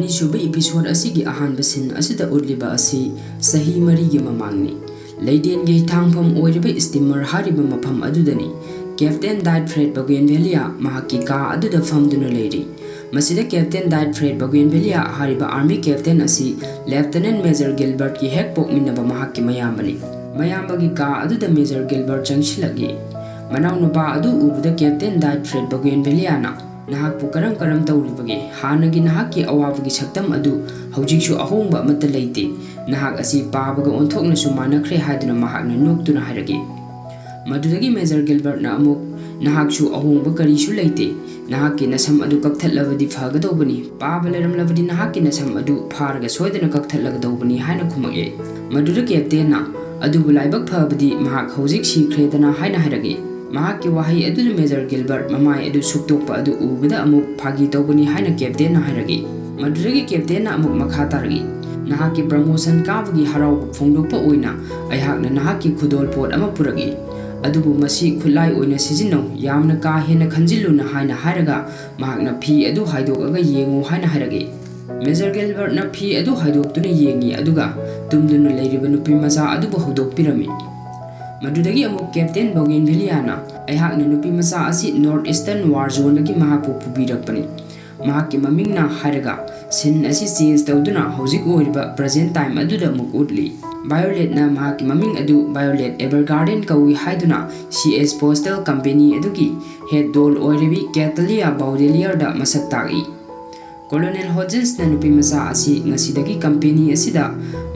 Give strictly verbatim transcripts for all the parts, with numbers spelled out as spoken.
ꯑꯅꯤꯁꯨꯕ episode ꯑꯁꯤꯒꯤ ꯑꯍꯥꯟꯕ scene ꯑꯁꯤꯗ ꯎꯠꯂꯤꯕ ꯑꯁꯤ ꯆꯍꯤ ꯃꯔꯤꯒꯤ ꯃꯃꯥꯡꯅꯤ꯫ ꯂꯩꯗꯦꯟꯒꯤ ꯍꯤꯊꯥꯡꯐꯝ ꯑꯣꯏꯔꯤꯕ steamer ꯍꯥꯏꯔꯤꯕ ꯃꯐꯝ ꯑꯗꯨꯗꯅꯤ꯫ Captain Died Fred Bougainvillea ꯃꯍꯥꯛꯀꯤ ꯀꯥ ꯑꯗꯨꯗ ꯐꯝꯗꯨꯅ ꯂꯩꯔꯤ꯫ ꯃꯁꯤꯗ Captain Died Fred Bougainvillea ꯍꯥꯏꯔꯤꯕ army captain ꯑꯁꯤ Lieutenant Major Gilbertꯀꯤ ꯍꯦꯛ ꯄꯣꯛꯃꯤꯟꯅꯕ ꯃꯍꯥꯛꯀꯤ ꯃꯌꯥꯝꯕꯅꯤ꯫ ꯃꯌꯥꯝꯕꯒꯤ ꯀꯥ ꯑꯗꯨꯗ Major Gilbert ꯆꯪꯁꯤꯜꯂꯛꯏ꯫ ꯃꯅꯥꯎꯅꯨꯄꯥ ꯑꯗꯨ ꯎꯕꯗ Captain Died Fred Bougainvilleaꯅ, "ꯅꯍꯥꯛꯄꯨ ꯀꯔꯝ ꯀꯔꯝ ꯇꯧꯔꯤꯕꯒꯦ? ꯍꯥꯟꯅꯒꯤ ꯅꯍꯥꯛꯀꯤ ꯑꯋꯥꯕꯒꯤ ꯁꯛꯇꯝ ꯑꯗꯨ ꯍꯧꯖꯤꯛꯁꯨ ꯑꯍꯣꯡꯕ ꯑꯃꯠꯇ ꯂꯩꯇꯦ꯫ ꯅꯍꯥꯛ ꯑꯁꯤ ꯄꯥꯕꯒ ꯑꯣꯟꯊꯣꯛꯅꯁꯨ ꯃꯥꯟꯅꯈ꯭ꯔꯦ" ꯍꯥꯏꯗꯨꯅ ꯃꯍꯥꯛꯅ ꯅꯣꯛꯇꯨꯅ ꯍꯥꯏꯔꯛꯏ꯫ ꯃꯗꯨꯗꯒꯤ Major Gilbertꯅ ꯑꯃꯨꯛ, "ꯅꯍꯥꯛꯁꯨ ꯑꯍꯣꯡꯕ ꯀꯔꯤꯁꯨ ꯂꯩꯇꯦ꯫ ꯅꯍꯥꯛꯀꯤ ꯅꯁꯝ ꯑꯗꯨ ꯀꯛꯊꯠꯂꯕꯗꯤ ꯐꯒꯗꯧꯕꯅꯤ꯫ ꯄꯥꯕ ꯂꯩꯔꯝꯂꯕꯗꯤ ꯅꯍꯥꯛꯀꯤ ꯅꯁꯝ ꯑꯗꯨ ꯐꯥꯔꯒ ꯁꯣꯏꯗꯅ ꯀꯛꯊꯠꯂꯒꯗꯧꯕꯅꯤ" ꯍꯥꯏꯅ ꯈꯨꯝꯃꯛꯑꯦ꯫ ꯃꯗꯨꯗ Captainꯅ, "ꯑꯗꯨꯕꯨ ꯂꯥꯏꯕꯛ ꯐꯕꯗꯤ ꯃꯍꯥꯛ ꯍꯧꯖꯤꯛ ꯁꯤꯈ꯭ꯔꯦꯗꯅ" ꯍꯥꯏꯅ ꯍꯥꯏꯔꯛꯏ꯫ ꯃꯍꯥꯛꯀꯤ ꯋꯥꯍꯩ ꯑꯗꯨꯅ Major Gilbert ꯃꯃꯥꯏ ꯑꯗꯨ ꯁꯨꯛꯇꯣꯛꯄ ꯑꯗꯨ ꯎꯕꯗ ꯑꯃꯨꯛ ꯐꯥꯒꯤ ꯇꯧꯕꯅꯤ ꯍꯥꯏꯅ Captainꯅ ꯍꯥꯏꯔꯛꯏ꯫ ꯃꯗꯨꯗꯒꯤ Captainꯅ ꯑꯃꯨꯛ ꯃꯈꯥ ꯇꯥꯔꯛꯏ, "ꯅꯍꯥꯛꯀꯤ promotion ꯀꯥꯕꯒꯤ ꯍꯔꯥꯎꯕ ꯐꯣꯡꯗꯣꯛꯄ ꯑꯣꯏꯅ ꯑꯩꯍꯥꯛꯅ ꯅꯍꯥꯛꯀꯤ ꯈꯨꯗꯣꯜ ꯄꯣꯠ ꯑꯃ ꯄꯨꯔꯛꯏ꯫ ꯑꯗꯨꯕꯨ ꯃꯁꯤ ꯈꯨꯠꯂꯥꯏ ꯑꯣꯏꯅ ꯁꯤꯖꯤꯟꯅꯧ꯫ ꯌꯥꯝꯅ ꯀꯥ ꯍꯦꯟꯅ ꯈꯟꯖꯤꯜꯂꯨꯅ" ꯍꯥꯏꯅ ꯍꯥꯏꯔꯒ ꯃꯍꯥꯛꯅ ꯐꯤ ꯑꯗꯨ ꯍꯥꯏꯗꯣꯛꯑꯒ ꯌꯦꯡꯉꯨ ꯍꯥꯏꯅ ꯍꯥꯏꯔꯛꯏ꯫ Major Gilbertꯅ ꯐꯤ ꯑꯗꯨ ꯍꯥꯏꯗꯣꯛꯇꯨꯅ ꯌꯦꯡꯉꯤ, ꯑꯗꯨꯒ ꯇꯨꯝꯗꯨꯅ ꯂꯩꯔꯤꯕ ꯅꯨꯄꯤ ꯃꯆꯥ ꯑꯗꯨꯕꯨ ꯍꯧꯗꯣꯛꯄꯤꯔꯝꯃꯤ꯫ ꯃꯗꯨꯗꯒꯤ ꯑꯃꯨꯛ Captain Bougainvilleaꯅ, "ꯑꯩꯍꯥꯛꯅ ꯅꯨꯄꯤ ꯃꯆꯥ ꯑꯁꯤ North Eastern War Zoneꯗꯒꯤ ꯃꯍꯥꯛꯄꯨ ꯄꯨꯕꯤꯔꯛꯄꯅꯤ꯫ ꯃꯍꯥꯛꯀꯤ ꯃꯃꯤꯡꯅ" ꯍꯥꯏꯔꯒ scene ꯑꯁꯤ change ꯇꯧꯗꯨꯅ ꯍꯧꯖꯤꯛ ꯑꯣꯏꯔꯤꯕ present time ꯑꯗꯨꯗ ꯑꯃꯨꯛ ꯎꯠꯂꯤ꯫ Violetꯅ ꯃꯍꯥꯛꯀꯤ ꯃꯃꯤꯡ ꯑꯗꯨ Violet Evergarden ꯀꯧꯏ ꯍꯥꯏꯗꯨꯅ C S Postal Company ꯑꯗꯨꯒꯤ head doll ꯑꯣꯏꯔꯤꯕꯤ Catelea Baudelaireda ꯃꯁꯛ ꯇꯥꯛꯏ꯫ Colonel Hodgesꯅ ꯅꯨꯄꯤ ꯃꯆꯥ ꯑꯁꯤ ꯉꯁꯤꯗꯒꯤ company ꯑꯁꯤꯗ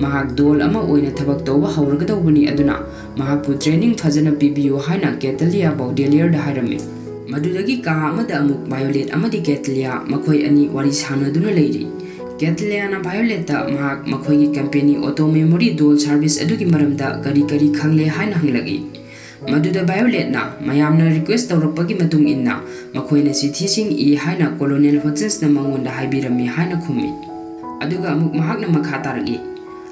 ꯃꯍꯥꯛ doll ꯑꯃ ꯑꯣꯏꯅ ꯊꯕꯛ ꯇꯧꯕ ꯍꯧꯔꯒꯗꯧꯕꯅꯤ, ꯑꯗꯨꯅ ꯃꯍꯥꯛꯄꯨ training ꯐꯖꯅ ꯄꯤꯕꯤꯌꯨ ꯍꯥꯏꯅ Catelea Baudelaireda ꯍꯥꯏꯔꯝꯃꯤ꯫ ꯃꯗꯨꯗꯒꯤ ꯀꯥ ꯑꯃꯗ ꯑꯃꯨꯛ Violet ꯑꯃꯗꯤ Catelea ꯃꯈꯣꯏ ꯑꯅꯤ ꯋꯥꯔꯤ ꯁꯥꯟꯅꯗꯨꯅ ꯂꯩꯔꯤ꯫ Cataleaꯅ Violetꯇ ꯃꯍꯥꯛ ꯃꯈꯣꯏꯒꯤ company Auto Memory Doll Service ꯑꯗꯨꯒꯤ ꯃꯔꯝꯗ ꯀꯔꯤ ꯀꯔꯤ ꯈꯪꯂꯦ ꯍꯥꯏꯅ ꯍꯪꯂꯛꯏ꯫ ꯃꯗꯨꯗ Violetꯅ ꯃꯌꯥꯝꯅ request ꯇꯧꯔꯛꯄꯒꯤ ꯃꯇꯨꯡ ꯏꯟꯅ ꯃꯈꯣꯏꯅ ꯆꯤꯊꯤꯁꯤꯡ ꯏ ꯍꯥꯏꯅ Colonel Hodgesꯅ ꯃꯉꯣꯟꯗ ꯍꯥꯏꯕꯤꯔꯝꯃꯤ ꯍꯥꯏꯅ ꯈꯨꯝꯃꯤ꯫ ꯑꯗꯨꯒ ꯑꯃꯨꯛ ꯃꯍꯥꯛꯅ ꯃꯈꯥ ꯇꯥꯔꯛꯏ,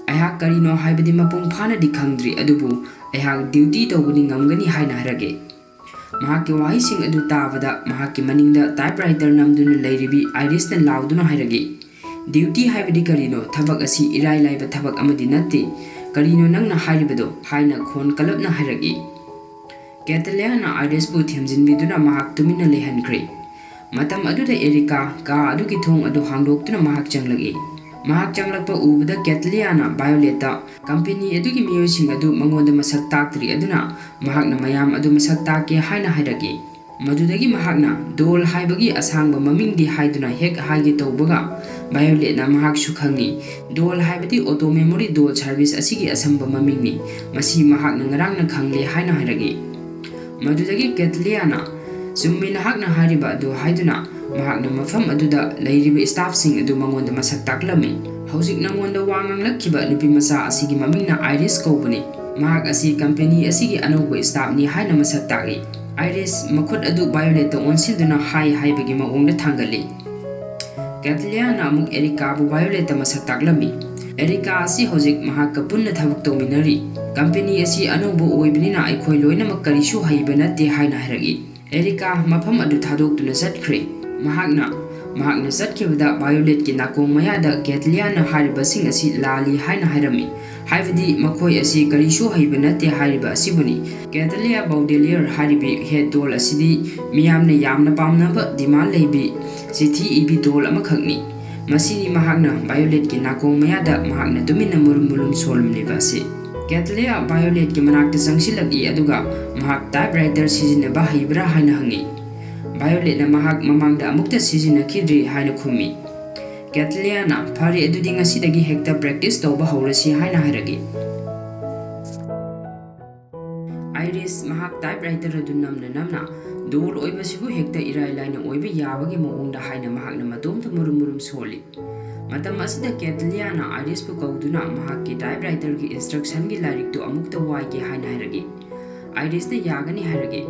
"ꯑꯩꯍꯥꯛ ꯀꯔꯤꯅꯣ ꯍꯥꯏꯕꯗꯤ ꯃꯄꯨꯡ ꯐꯥꯅꯗꯤ ꯈꯪꯗ꯭ꯔꯤ, ꯑꯗꯨꯕꯨ ꯑꯩꯍꯥꯛ duty ꯇꯧꯕꯗꯤ ꯉꯝꯒꯅꯤ" ꯍꯥꯏꯅ ꯍꯥꯏꯔꯛꯏ꯫ ꯃꯍꯥꯛꯀꯤ ꯋꯥꯍꯩꯁꯤꯡ ꯑꯗꯨ ꯇꯥꯕꯗ ꯃꯍꯥꯛꯀꯤ ꯃꯅꯤꯡꯗ typewriter ꯅꯝꯗꯨꯅ ꯂꯩꯔꯤꯕꯤ Irisꯅ ꯂꯥꯎꯗꯨꯅ ꯍꯥꯏꯔꯛꯏ, "Duty ꯍꯥꯏꯕꯗꯤ ꯀꯔꯤꯅꯣ? ꯊꯕꯛ ꯑꯁꯤ ꯏꯔꯥꯏ ꯂꯥꯏꯕ ꯊꯕꯛ ꯑꯃꯗꯤ ꯅꯠꯇꯦ꯫ ꯀꯔꯤꯅꯣ ꯅꯪꯅ ꯍꯥꯏꯔꯤꯕꯗꯣ?" ꯍꯥꯏꯅ ꯈꯣꯟ ꯀꯜꯂꯞꯅ ꯍꯥꯏꯔꯛꯏ꯫ ꯀꯦꯇꯂꯤꯌꯥꯅ ꯑꯥꯏꯔꯤꯁꯄꯨ ꯊꯦꯝꯖꯤꯟꯕꯤꯗꯨꯅ ꯃꯍꯥꯛ ꯇꯨꯃꯤꯟꯅ ꯂꯩꯍꯟꯈ꯭ꯔꯦ꯫ ꯃꯇꯝ ꯑꯗꯨꯗ ꯑꯦꯔꯤꯀꯥ ꯀꯥ ꯑꯗꯨꯒꯤ ꯊꯣꯡ ꯑꯗꯨ ꯍꯥꯡꯗꯣꯛꯇꯨꯅ ꯃꯍꯥꯛ ꯆꯪꯂꯛꯏ꯫ ꯃꯍꯥꯛ ꯆꯪꯂꯛꯄ ꯎꯕꯗ ꯀꯦꯇꯂꯤꯌꯥꯅ ꯚꯥꯏꯑꯣꯂꯦꯠꯇ, "ꯀꯝꯄꯦꯅꯤ ꯑꯗꯨꯒꯤ ꯃꯤꯑꯣꯏꯁꯤꯡ ꯑꯗꯨ ꯃꯉꯣꯟꯗ ꯃꯁꯛ ꯇꯥꯛꯇ꯭ꯔꯤ, ꯑꯗꯨꯅ ꯃꯍꯥꯛꯅ ꯃꯌꯥꯝ ꯑꯗꯨ ꯃꯁꯛ ꯇꯥꯛꯀꯦ" ꯍꯥꯏꯅ ꯍꯥꯏꯔꯛꯏ꯫ ꯃꯗꯨꯗꯒꯤ ꯃꯍꯥꯛꯅ "ꯗꯣꯜ" ꯍꯥꯏꯕꯒꯤ ꯑꯁꯥꯡꯕ ꯃꯃꯤꯡꯗꯤ ꯍꯥꯏꯗꯨꯅ ꯍꯦꯛ ꯍꯥꯏꯒꯦ ꯇꯧꯕꯒ, ꯚꯥꯏꯑꯣꯂꯦꯠꯅ ꯃꯍꯥꯛꯁꯨ ꯈꯪꯏ꯫ "ꯗꯣꯜ ꯍꯥꯏꯕꯗꯤ ꯑꯣꯇꯣ ꯃꯦꯃꯣꯔꯤ ꯗꯣꯜ ꯁꯥꯔꯚꯤꯁ ꯑꯁꯤꯒꯤ ꯑꯁꯝꯕ ꯃꯃꯤꯡꯅꯤ꯫ ꯃꯁꯤ ꯃꯍꯥꯛꯅ ꯉꯔꯥꯡꯅ ꯈꯪꯂꯦ" ꯍꯥꯏꯅ ꯍꯥꯏꯔꯛꯏ꯫ ꯃꯗꯨꯗꯒꯤ ꯀꯦꯇꯂꯤꯌꯥꯅ, "ꯆꯨꯝꯃꯤ ꯅꯍꯥꯛꯅ ꯍꯥꯏꯔꯤꯕ ꯑꯗꯨ" ꯍꯥꯏꯗꯨꯅ ꯃꯍꯥꯛꯅ ꯃꯐꯝ ꯑꯗꯨꯗ ꯂꯩꯔꯤꯕ ꯁ꯭ꯇꯥꯐꯁꯤꯡ ꯑꯗꯨ ꯃꯉꯣꯟꯗ ꯃꯁꯛ ꯇꯥꯛꯂꯝꯃꯤ꯫ "ꯍꯧꯖꯤꯛ ꯅꯉꯣꯟꯗ ꯋꯥ ꯉꯥꯡꯂꯛꯈꯤꯕ ꯅꯨꯄꯤ ꯃꯆꯥ ꯑꯁꯤꯒꯤ ꯃꯃꯤꯡꯅ ꯑꯥꯏꯔꯤꯁ ꯀꯧꯕꯅꯤ꯫ ꯃꯍꯥꯛ ꯑꯁꯤ ꯀꯝꯄꯦꯅꯤ ꯑꯁꯤꯒꯤ ꯑꯅꯧꯕ ꯁ꯭ꯇꯥꯐꯅꯤ" ꯍꯥꯏꯅ ꯃꯁꯛ ꯇꯥꯛꯏ꯫ ꯑꯥꯏꯔꯤꯁ ꯃꯈꯨꯠ ꯑꯗꯨ ꯚꯥꯏꯑꯣꯂꯦꯠꯇ ꯑꯣꯟꯁꯤꯟꯗꯨꯅ ꯍꯥꯏ ꯍꯥꯏꯕꯒꯤ ꯃꯑꯣꯡꯗ ꯊꯥꯡꯒꯠꯂꯤ꯫ ꯀꯦꯇꯂꯤꯌꯥꯅ ꯑꯃꯨꯛ ꯑꯦꯔꯤꯀꯥꯕꯨ ꯚꯥꯏꯑꯣꯂꯦꯠꯇ ꯃꯁꯛ ꯇꯥꯛꯂꯝꯃꯤ꯫ "ꯑꯦꯔꯤꯀꯥ ꯑꯁꯤ ꯍꯧꯖꯤꯛ ꯃꯍꯥꯛꯀ ꯄꯨꯟꯅ ꯊꯕꯛ ꯇꯧꯃꯤꯟꯅꯔꯤ꯫ ꯀꯝꯄꯦꯅꯤ ꯑꯁꯤ ꯑꯅꯧꯕ ꯑꯣꯏꯕꯅꯤꯅ ꯑꯩꯈꯣꯏ ꯂꯣꯏꯅꯃꯛ ꯀꯔꯤꯁꯨ ꯍꯩꯕ ꯅꯠꯇꯦ" ꯍꯥꯏꯅ ꯍꯥꯏꯔꯛꯏ꯫ ꯑꯦꯔꯤꯀꯥ ꯃꯐꯝ ꯑꯗꯨ ꯊꯥꯗꯣꯛꯇꯨꯅ ꯆꯠꯈ꯭ꯔꯦ꯫ ꯃꯍꯥꯛꯅ, ꯃꯍꯥꯛꯅ ꯆꯠꯈꯤꯕꯗ ꯚꯥꯏꯑꯣꯂꯦꯠꯀꯤ ꯅꯥꯀꯣꯡ ꯃꯌꯥꯗ ꯀꯦꯇꯂꯤꯌꯥꯅ ꯍꯥꯏꯔꯤꯕꯁꯤꯡ ꯑꯁꯤ ꯂꯥꯜꯂꯤ ꯍꯥꯏꯅ ꯍꯥꯏꯔꯝꯃꯤ꯫ ꯍꯥꯏꯕꯗꯤ ꯃꯈꯣꯏ ꯑꯁꯤ ꯀꯔꯤꯁꯨ ꯍꯩꯕ ꯅꯠꯇꯦ ꯍꯥꯏꯔꯤꯕ ꯑꯁꯤꯕꯨꯅꯤ꯫ ꯀꯦꯇꯂꯤꯌꯥ ꯕꯥꯎꯗꯦꯂꯤꯌꯔ ꯍꯥꯏꯔꯤꯕꯤ ꯍꯦꯠ ꯗꯣꯜ ꯑꯁꯤꯗꯤ ꯃꯤꯌꯥꯝꯅ ꯌꯥꯝꯅ ꯄꯥꯝꯅꯕ ꯗꯤꯃꯥꯟ ꯂꯩꯕꯤ ꯆꯤꯊꯤ ꯏꯕꯤ ꯗꯣꯜ ꯑꯃꯈꯛꯅꯤ꯫ ꯃꯁꯤꯅꯤ ꯃꯍꯥꯛꯅ ꯚꯥꯏꯑꯣꯂꯦꯠꯀꯤ ꯅꯥꯀꯣꯡ ꯃꯌꯥꯗ ꯃꯍꯥꯛꯅ ꯇꯨꯃꯤꯟꯅ ꯃꯨꯔꯨꯝ ꯃꯨꯔꯨꯝ ꯁꯣꯜꯂꯝꯂꯤꯕ ꯑꯁꯤ꯫ ꯀꯦꯇꯂꯤꯌꯥ ꯚꯥꯏꯑꯣꯂꯦꯠꯀꯤ ꯃꯅꯥꯛꯇ ꯆꯪꯁꯤꯜꯂꯛꯏ, ꯑꯗꯨꯒ ꯃꯍꯥꯛ ꯇꯥꯏꯞꯔꯥꯏꯇꯔ ꯁꯤꯖꯤꯟꯅꯕ ꯍꯩꯕ꯭ꯔꯥ ꯍꯥꯏꯅ ꯍꯪꯉꯤ꯫ ꯚꯥꯏꯑꯣꯂꯦꯠꯅ ꯃꯍꯥꯛ ꯃꯃꯥꯡꯗ ꯑꯃꯨꯛꯇ ꯁꯤꯖꯤꯟꯅꯈꯤꯗ꯭ꯔꯤ ꯍꯥꯏꯅ ꯈꯨꯝꯃꯤ꯫ ꯀꯦꯇꯂꯤꯌꯥꯅ, "ꯐꯔꯦ, ꯑꯗꯨꯗꯤ ꯉꯁꯤꯗꯒꯤ ꯍꯦꯛꯇ ꯄ꯭ꯔꯦꯛꯇꯤꯁ ꯇꯧꯕ ꯍꯧꯔꯁꯤ" ꯍꯥꯏꯅ ꯍꯥꯏꯔꯛꯏ꯫ ꯑꯥꯏꯔꯤꯁ ꯃꯍꯥꯛ ꯇꯥꯏꯞꯔꯥꯏꯇꯔ ꯑꯗꯨ ꯅꯝꯅ ꯅꯝꯅ, "ꯗꯣꯜ ꯑꯣꯏꯕꯁꯤꯕꯨ ꯍꯦꯛꯇ ꯏꯔꯥꯏ ꯂꯥꯏꯅ ꯑꯣꯏꯕ ꯌꯥꯕꯒꯤ ꯃꯑꯣꯡꯗ" ꯍꯥꯏꯅ ꯃꯍꯥꯛꯅ ꯃꯇꯣꯝꯇ ꯃꯨꯔꯨꯝ ꯃꯨꯔꯨꯝ ꯁꯣꯜꯂꯤ꯫ ꯃꯇꯝ ꯑꯁꯤꯗ ꯀꯦꯇꯂꯤꯌꯥꯅ ꯑꯥꯏꯔꯤꯁꯄꯨ ꯀꯧꯗꯨꯅ ꯃꯍꯥꯛꯀꯤ ꯇꯥꯏꯞꯔꯥꯏꯇꯔꯒꯤ ꯏꯟꯁꯇ꯭ꯔꯛꯁꯟꯒꯤ ꯂꯥꯏꯔꯤꯛꯇꯨ ꯑꯃꯨꯛꯇ ꯋꯥꯏꯒꯦ ꯍꯥꯏꯅ ꯍꯥꯏꯔꯛꯏ꯫ ꯑꯥꯏꯔꯤꯁꯅ ꯌꯥꯒꯅꯤ ꯍꯥꯏꯔꯛꯏ꯫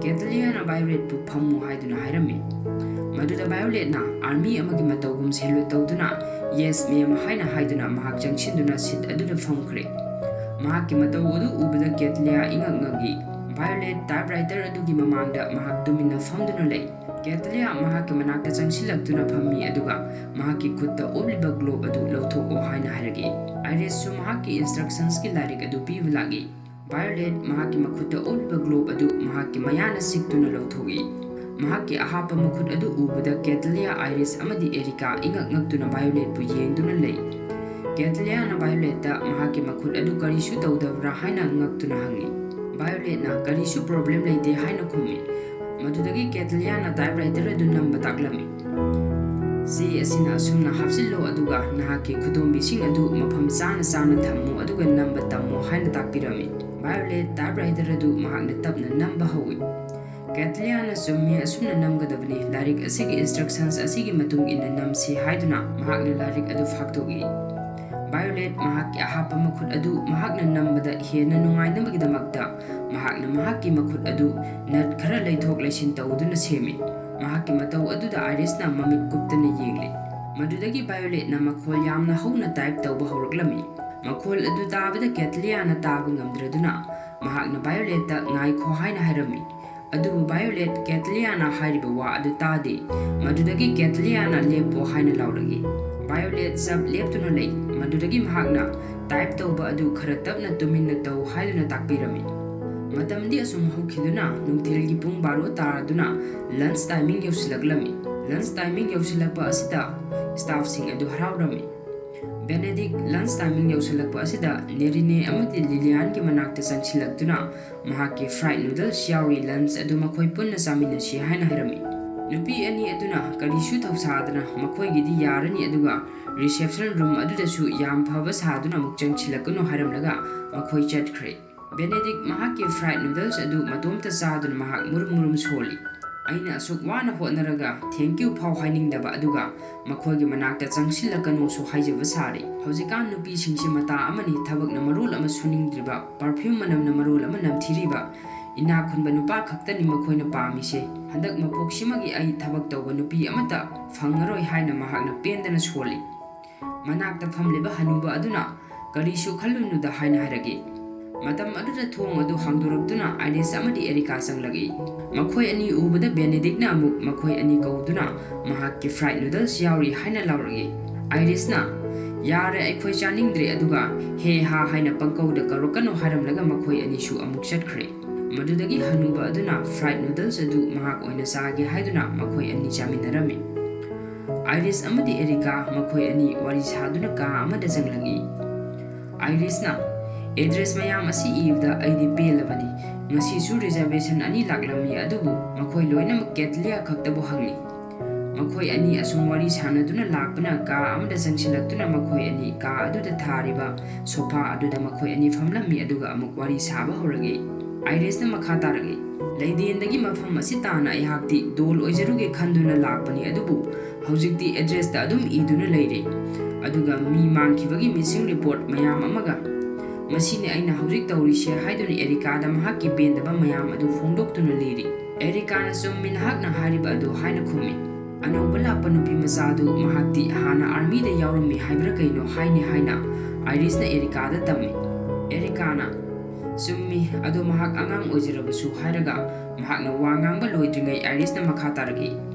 ꯀꯦꯇꯂꯤꯌꯥꯅ ꯚꯥꯏꯑꯣꯂꯦꯠꯄꯨ "ꯐꯝꯃꯨ" ꯍꯥꯏꯗꯨꯅ ꯍꯥꯏꯔꯝꯃꯤ꯫ ꯃꯗꯨꯗ ꯚꯥꯏꯑꯣꯂꯦꯠꯅ ꯑꯥꯔꯃꯤ ꯑꯃꯒꯤ ꯃꯇꯧꯒꯨꯝ ꯁꯦꯂ꯭ꯌꯨꯠ ꯇꯧꯗꯨꯅ "Yes, ma'am" ꯍꯥꯏꯅ ꯍꯥꯏꯗꯨꯅ ꯃꯍꯥꯛ ꯆꯪꯁꯤꯟꯗꯨꯅ ꯁꯤꯠ ꯑꯗꯨꯗ ꯐꯝꯈ꯭ꯔꯦ꯫ ꯃꯍꯥꯛꯀꯤ ꯃꯇꯧ ꯑꯗꯨ ꯎꯕꯗ ꯀꯦꯇꯂꯤꯌꯥ ꯏꯉꯛ ꯉꯛꯏ꯫ ꯚꯥꯏꯑꯣꯂꯦꯠ ꯇꯥꯏꯞꯔꯥꯏꯇꯔ ꯑꯗꯨꯒꯤ ꯃꯃꯥꯡꯗ ꯃꯍꯥꯛ ꯇꯨꯃꯤꯟꯅ ꯐꯝꯗꯨꯅ ꯂꯩ꯫ ꯀꯦꯇꯂꯤꯌꯥ ꯃꯍꯥꯛꯀꯤ ꯃꯅꯥꯛꯇ ꯆꯪꯁꯤꯜꯂꯛꯇꯨꯅ ꯐꯝꯃꯤ, ꯑꯗꯨꯒ ꯃꯍꯥꯛꯀꯤ ꯈꯨꯠꯇ ꯎꯞꯂꯤꯕ ꯒ꯭ꯂꯣꯕ ꯑꯗꯨ ꯂꯧꯊꯣꯛꯑꯣ ꯍꯥꯏꯅ ꯍꯥꯏꯔꯛꯏ꯫ ꯑꯥꯏꯔꯤꯁꯁꯨ ꯃꯍꯥꯛꯀꯤ ꯏꯟꯁꯇ꯭ꯔꯛꯁꯟꯁꯀꯤ ꯂꯥꯏꯔꯤꯛ ꯑꯗꯨ ꯄꯤꯕ ꯂꯥꯛꯏ꯫ ꯚꯥꯏꯑꯣꯂꯦꯠ ꯃꯍꯥꯛꯀꯤ ꯃꯈꯨꯠꯇ ꯎꯞꯂꯤꯕ ꯒ꯭ꯂꯣꯕ ꯑꯗꯨ ꯃꯍꯥꯛꯀꯤ ꯃꯌꯥꯅ ꯁꯤꯛꯇꯨꯅ ꯂꯧꯊꯣꯛꯏ꯫ ꯃꯍꯥꯛꯀꯤ ꯑꯍꯥꯞꯄ ꯃꯈꯨꯠ ꯑꯗꯨ ꯎꯕꯗ ꯀꯦꯇꯂꯤꯌꯥ, ꯑꯥꯏꯔꯤꯁ ꯑꯃꯗꯤ ꯑꯦꯔꯤꯀꯥ ꯏꯉꯛ ꯉꯛꯇꯨꯅ ꯚꯥꯏꯑꯣꯂꯦꯠꯄꯨ ꯌꯦꯡꯗꯨꯅ ꯂꯩ꯫ ꯀꯦꯇꯂꯤꯌꯥꯅ ꯚꯥꯏꯑꯣꯂꯦꯠꯇ ꯃꯍꯥꯛꯀꯤ ꯃꯈꯨꯠ ꯑꯗꯨ ꯀꯔꯤꯁꯨ ꯇꯧꯗꯕ꯭ꯔꯥ ꯍꯥꯏꯅ ꯉꯛꯇꯨꯅ ꯍꯪꯏ꯫ ꯚꯥꯏꯑꯣꯂꯦꯠꯅ "ꯀꯔꯤꯁꯨ ꯄ꯭ꯔꯣꯕ꯭ꯂꯦꯝ ꯂꯩꯇꯦ" ꯍꯥꯏꯅ ꯈꯨꯝꯃꯤ꯫ ꯃꯗꯨꯗꯒꯤ ꯀꯦꯇꯂꯤꯌꯥꯅ ꯇꯥꯏꯞꯔꯥꯏꯇꯔ ꯑꯗꯨ ꯅꯝꯕ ꯇꯥꯛꯂꯝꯃꯤ꯫ "ꯆꯦ ꯑꯁꯤꯅ ꯑꯁꯨꯝꯅ ꯍꯥꯞꯆꯤꯜꯂꯣ, ꯑꯗꯨꯒ ꯅꯍꯥꯛꯀꯤ ꯈꯨꯗꯣꯝꯕꯤꯁꯤꯡ ꯑꯗꯨ ꯃꯐꯝ ꯆꯥꯅ ꯆꯥꯅ ꯊꯝꯃꯨ, ꯑꯗꯨꯒ ꯅꯝꯕ ꯇꯝꯃꯨ" ꯍꯥꯏꯅ ꯇꯥꯛꯄꯤꯔꯝꯃꯤ꯫ ꯚꯥꯏꯑꯣꯂꯦꯠ ꯇꯥꯏꯞꯔꯥꯏꯇꯔ ꯑꯗꯨ ꯃꯍꯥꯛꯅ ꯇꯞꯅ ꯅꯝꯕ ꯍꯧꯏ꯫ ꯀꯦꯇꯂꯤꯌꯥꯅ "ꯆꯨꯝꯃꯤ, ꯑꯁꯨꯝꯅ ꯅꯝꯒꯗꯕꯅꯤ, ꯂꯥꯏꯔꯤꯛ ꯑꯁꯤꯒꯤ ꯏꯟꯁꯇ꯭ꯔꯛꯁꯟꯁ ꯑꯁꯤꯒꯤ ꯃꯇꯨꯡ ꯏꯟꯅ ꯅꯝꯁꯤ" ꯍꯥꯏꯗꯨꯅ ꯃꯍꯥꯛꯅ ꯂꯥꯏꯔꯤꯛ ꯑꯗꯨ ꯐꯥꯛꯇꯣꯛꯏ꯫ ꯚꯥꯏꯑꯣꯂꯦꯠ ꯃꯍꯥꯛꯀꯤ ꯑꯍꯥꯞꯄ ꯃꯈꯨꯠ ꯑꯗꯨ ꯃꯍꯥꯛꯅ ꯅꯝꯕꯗ ꯍꯦꯟꯅ ꯅꯨꯡꯉꯥꯏꯅꯕꯒꯤꯗꯃꯛꯇ ꯃꯍꯥꯛꯅ ꯃꯍꯥꯛꯀꯤ ꯃꯈꯨꯠ ꯑꯗꯨ ꯅꯠ ꯈꯔ ꯂꯩꯊꯣꯛ ꯂꯩꯁꯤꯟ ꯇꯧꯗꯨꯅ ꯁꯦꯝꯃꯤ꯫ ꯃꯍꯥꯛꯀꯤ ꯃꯇꯧ ꯑꯗꯨꯗ ꯑꯥꯏꯔꯤꯁꯅ ꯃꯃꯤꯠ ꯀꯨꯞꯇꯅ ꯌꯦꯡꯂꯤ꯫ ꯃꯗꯨꯗꯒꯤ ꯚꯥꯏꯑꯣꯂꯦꯠꯅ ꯃꯈꯣꯜ ꯌꯥꯝꯅ ꯍꯧꯅ ꯇꯥꯏꯞ ꯇꯧꯕ ꯍꯧꯔꯛꯂꯝꯃꯤ꯫ ꯃꯈꯣꯜ ꯑꯗꯨ ꯇꯥꯕꯗ ꯀꯦꯇꯂꯤꯌꯥꯅ ꯇꯥꯕ ꯉꯝꯗ꯭ꯔꯗꯨꯅ ꯃꯍꯥꯛꯅ ꯚꯥꯏꯑꯣꯂꯦꯠꯇ "ꯉꯥꯏꯈꯣ" ꯍꯥꯏꯅ ꯍꯥꯏꯔꯝꯃꯤ꯫ ꯑꯗꯨꯕꯨ ꯚꯥꯏꯑꯣꯂꯦꯠ ꯀꯦꯇꯂꯤꯌꯥꯅ ꯍꯥꯏꯔꯤꯕ ꯋꯥ ꯑꯗꯨ ꯇꯥꯗꯦ꯫ ꯃꯗꯨꯗꯒꯤ ꯀꯦꯇꯂꯤꯌꯥꯅ "ꯂꯦꯞꯄꯣ" ꯍꯥꯏꯅ ꯂꯥꯎꯔꯛꯏ꯫ ꯚꯥꯏꯑꯣꯂꯦꯠ ꯆꯞ ꯂꯦꯞꯇꯨꯅ ꯂꯩ꯫ ꯃꯗꯨꯗꯒꯤ ꯃꯍꯥꯛꯅ "ꯇꯥꯏꯞ ꯇꯧꯕ ꯑꯗꯨ ꯈꯔ ꯇꯞꯅ ꯇꯨꯃꯤꯟꯅ ꯇꯧ" ꯍꯥꯏꯗꯨꯅ ꯇꯥꯛꯄꯤꯔꯝꯃꯤ꯫ ꯃꯇꯝꯗꯤ ꯑꯁꯨꯝ ꯍꯧꯈꯤꯗꯨꯅ ꯅꯨꯡꯊꯤꯜꯒꯤ ꯄꯨꯡ ꯕꯥꯔꯣ ꯇꯥꯔꯗꯨꯅ ꯂꯟꯆ ꯇꯥꯏꯃꯤꯡ ꯌꯧꯁꯤꯜꯂꯛꯂꯝꯃꯤ꯫ ꯂꯟꯆ ꯇꯥꯏꯃꯤꯡ ꯌꯧꯁꯤꯜꯂꯛꯄ ꯑꯁꯤꯗ ꯁ꯭ꯇꯥꯐꯁꯤꯡ ꯑꯗꯨ ꯍꯔꯥꯎꯔꯝꯃꯤ꯫ ꯕꯦꯅꯦꯗꯤꯛ ꯂꯟꯆ ꯇꯥꯏꯃꯤꯡ ꯌꯧꯁꯤꯜꯂꯛꯄ ꯑꯁꯤꯗ ꯅꯦꯔꯤꯅꯦ ꯑꯃꯗꯤ ꯂꯤꯂꯤꯌꯥꯟꯒꯤ ꯃꯅꯥꯛꯇ ꯆꯪꯁꯤꯜꯂꯛꯇꯨꯅ ꯃꯍꯥꯛꯀꯤ ꯐ꯭ꯔꯥꯏꯗ ꯅꯨꯗꯜꯁ ꯌꯥꯎꯔꯤ, ꯂꯟꯆ ꯑꯗꯨ ꯃꯈꯣꯏ ꯄꯨꯟꯅ ꯆꯥꯃꯤꯟꯅꯁꯤ ꯍꯥꯏꯅ ꯍꯥꯏꯔꯝꯃꯤ꯫ ꯅꯨꯄꯤ ꯑꯅꯤ ꯑꯗꯨꯅ ꯀꯔꯤꯁꯨ ꯊꯧꯁꯥꯗꯅ ꯃꯈꯣꯏꯒꯤꯗꯤ ꯌꯥꯔꯅꯤ, ꯑꯗꯨꯒ ꯔꯤꯁꯦꯞꯁꯟ ꯔꯨꯝ ꯑꯗꯨꯗꯁꯨ ꯌꯥꯝ ꯐꯕ ꯁꯥꯗꯨꯅ ꯑꯃꯨꯛ ꯆꯪꯁꯤꯜꯂꯛꯀꯅꯨ ꯍꯥꯏꯔꯝꯂꯒ ꯃꯈꯣꯏ ꯆꯠꯈ꯭ꯔꯦ꯫ ꯕꯦꯅꯦꯗꯤꯛ ꯃꯍꯥꯛꯀꯤ ꯐ꯭ꯔꯥꯏꯗ ꯅꯨꯗꯜꯁ ꯑꯗꯨ ꯃꯇꯣꯝꯇ ꯆꯥꯗꯨꯅ ꯃꯍꯥꯛ ꯃꯨꯔꯨꯝ ꯃꯨꯔꯨꯝ ꯁꯣꯜꯂꯤ꯫ "ꯑꯩꯅ ꯑꯁꯨꯛ ꯋꯥꯅ ꯍꯣꯠꯅꯔꯒ thank you ꯐꯥꯎ ꯍꯥꯏꯅꯤꯡꯗꯕ, ꯑꯗꯨꯒ ꯃꯈꯣꯏꯒꯤ ꯃꯅꯥꯛꯇ ꯆꯪꯁꯤꯜꯂꯛꯀꯅꯨꯁꯨ ꯍꯥꯏꯖꯕ ꯁꯥꯔꯤ꯫ ꯍꯧꯖꯤꯛꯀꯥꯟ ꯅꯨꯄꯤꯁꯤꯡꯁꯤ ꯃꯇꯥ ꯑꯃꯅꯤ, ꯊꯕꯛꯅ ꯃꯔꯣꯜ ꯑꯃ ꯁꯨꯅꯤꯡꯗ꯭ꯔꯤꯕ, ꯄꯔꯐ꯭ꯌꯨꯝ ꯃꯅꯝꯅ ꯃꯔꯣꯜ ꯑꯃ ꯅꯝꯊꯤꯔꯤꯕ꯫ ꯏꯅꯥꯛ ꯈꯨꯟꯕ ꯅꯨꯄꯥ ꯈꯛꯇꯅꯤ ꯃꯈꯣꯏꯅ ꯄꯥꯝꯃꯤꯁꯦ꯫ ꯍꯟꯗꯛ ꯃꯄꯣꯛꯁꯤꯃꯒꯤ ꯑꯩ ꯊꯕꯛ ꯇꯧꯕ ꯅꯨꯄꯤ ꯑꯃꯠꯇ ꯐꯪꯉꯔꯣꯏ" ꯍꯥꯏꯅ ꯃꯍꯥꯛꯅ ꯄꯦꯟꯗꯅ ꯁꯣꯜꯂꯤ꯫ ꯃꯅꯥꯛꯇ ꯐꯝꯂꯤꯕ ꯍꯅꯨꯕ ꯑꯗꯨꯅ "ꯀꯔꯤꯁꯨ ꯈꯜꯂꯨꯅꯨꯗ" ꯍꯥꯏꯅ ꯍꯥꯏꯔꯛꯏ꯫ ꯃꯇꯝ ꯑꯗꯨꯗ ꯊꯣꯡ ꯑꯗꯨ ꯍꯥꯡꯗꯣꯔꯛꯇꯨꯅ ꯑꯥꯏꯔꯤꯁ ꯑꯃꯗꯤ ꯑꯦꯔꯤꯀꯥ ꯆꯪꯂꯛꯏ꯫ ꯃꯈꯣꯏ ꯑꯅꯤ ꯎꯕꯗ ꯕꯦꯅꯦꯗꯤꯛꯅ ꯑꯃꯨꯛ ꯃꯈꯣꯏ ꯑꯅꯤ ꯀꯧꯗꯨꯅ ꯃꯍꯥꯛꯀꯤ fried noodles ꯌꯥꯎꯔꯤ ꯍꯥꯏꯅ ꯂꯥꯎꯔꯛꯏ꯫ ꯑꯥꯏꯔꯤꯁꯅ, "ꯌꯥꯔꯦ, ꯑꯩꯈꯣꯏ ꯆꯥꯅꯤꯡꯗ꯭ꯔꯦ," ꯑꯗꯨꯒ "ꯍꯦ ꯍꯥ" ꯍꯥꯏꯅ ꯄꯪꯀꯧꯗ ꯀꯧꯔꯛꯀꯅꯨ ꯍꯥꯏꯔꯝꯂꯒ ꯃꯈꯣꯏ ꯑꯅꯤꯁꯨ ꯑꯃꯨꯛ ꯆꯠꯈ꯭ꯔꯦ꯫ ꯃꯗꯨꯗꯒꯤ ꯍꯅꯨꯕ ꯑꯗꯨꯅ fried noodles ꯑꯗꯨ ꯃꯍꯥꯛ ꯑꯣꯏꯅ ꯆꯥꯒꯦ ꯍꯥꯏꯗꯨꯅ ꯃꯈꯣꯏ ꯑꯅꯤ ꯆꯥꯃꯤꯟꯅꯔꯝꯃꯤ꯫ ꯑꯥꯏꯔꯤꯁ ꯑꯃꯗꯤ ꯑꯦꯔꯤꯀꯥ ꯃꯈꯣꯏ ꯑꯅꯤ ꯋꯥꯔꯤ ꯁꯥꯗꯨꯅ ꯀꯥ ꯑꯃꯗ ꯆꯪꯂꯛꯏ꯫ ꯑꯥꯏꯔꯤꯁꯅ, "Address ꯃꯌꯥꯝ ꯑꯁꯤ ꯏꯕꯗ ꯑꯩꯗꯤ ꯄꯦꯜꯂꯕꯅꯤ꯫ ꯉꯁꯤꯁꯨ reservation ꯑꯅꯤ ꯂꯥꯛꯂꯝꯃꯤ, ꯑꯗꯨꯕꯨ ꯃꯈꯣꯏ ꯂꯣꯏꯅꯃꯛ ꯀꯦꯇꯂꯤꯌꯥ ꯈꯛꯇꯕꯨ ꯍꯪꯂꯤ꯫" ꯃꯈꯣꯏ ꯑꯅꯤ ꯑꯁꯨꯝ ꯋꯥꯔꯤ ꯁꯥꯟꯅꯗꯨꯅ ꯂꯥꯛꯄꯅ ꯀꯥ ꯑꯃꯗ ꯆꯪꯁꯤꯜꯂꯛꯇꯨꯅ ꯃꯈꯣꯏ ꯑꯅꯤ ꯀꯥ ꯑꯗꯨꯗ ꯊꯥꯔꯤꯕ sofa ꯑꯗꯨꯗ ꯃꯈꯣꯏ ꯑꯅꯤ ꯐꯝꯂꯝꯃꯤ, ꯑꯗꯨꯒ ꯑꯃꯨꯛ ꯋꯥꯔꯤ ꯁꯥꯕ ꯍꯧꯔꯛꯏ꯫ ꯑꯥꯏꯔꯤꯁꯅ ꯃꯈꯥ ꯇꯥꯔꯛꯏ, "ꯂꯩꯗꯦꯟꯗꯒꯤ ꯃꯐꯝ ꯑꯁꯤ ꯇꯥꯅ ꯑꯩꯍꯥꯛꯇꯤ doll ꯑꯣꯏꯖꯔꯨꯒꯦ ꯈꯟꯗꯨꯅ ꯂꯥꯛꯄꯅꯤ, ꯑꯗꯨꯕꯨ ꯍꯧꯖꯤꯛꯇꯤ addressꯇ ꯑꯗꯨꯝ ꯏꯗꯨꯅ ꯂꯩꯔꯦ꯫ ꯑꯗꯨꯒ ꯃꯤ ꯃꯥꯡꯈꯤꯕꯒꯤ missing report ꯃꯌꯥꯝ ꯑꯃꯒ꯫ ꯃꯁꯤꯅꯤ ꯑꯩꯅ ꯍꯧꯖꯤꯛ ꯇꯧꯔꯤꯁꯦ" ꯍꯥꯏꯗꯨꯅ ꯑꯦꯔꯤꯀꯥꯗ ꯃꯍꯥꯛꯀꯤ ꯄꯦꯟꯗꯕ ꯃꯌꯥꯝ ꯑꯗꯨ ꯐꯣꯡꯗꯣꯛꯇꯨꯅ ꯂꯤꯔꯤ꯫ ꯑꯦꯔꯤꯀꯥꯅ, "ꯆꯨꯝꯃꯤ ꯅꯍꯥꯛꯅ ꯍꯥꯏꯔꯤꯕ ꯑꯗꯨ" ꯍꯥꯏꯅ ꯈꯨꯝꯃꯤ꯫ ꯑꯅꯧꯕ ꯂꯥꯛꯄ ꯅꯨꯄꯤ ꯃꯆꯥ ꯑꯗꯨ ꯃꯍꯥꯛꯇꯤ ꯍꯥꯟꯅ armyꯗ ꯌꯥꯎꯔꯝꯃꯤ ꯍꯥꯏꯕ꯭ꯔꯥ ꯀꯩꯅꯣ ꯍꯥꯏꯅꯤ ꯍꯥꯏꯅ ꯑꯥꯏꯔꯤꯁꯅ ꯑꯦꯔꯤꯀꯥꯗ ꯇꯝꯃꯤ꯫ ꯑꯦꯔꯤꯀꯥꯅ, "ꯆꯨꯝꯃꯤ, ꯑꯗꯣ ꯃꯍꯥꯛ ꯑꯉꯥꯡ ꯑꯣꯏꯖꯔꯕꯁꯨ" ꯍꯥꯏꯔꯒ ꯃꯍꯥꯛꯅ ꯋꯥ ꯉꯥꯡꯕ ꯂꯣꯏꯗ꯭ꯔꯤꯉꯩ ꯑꯥꯏꯔꯤꯁꯅ ꯃꯈꯥ ꯇꯥꯔꯛꯏ,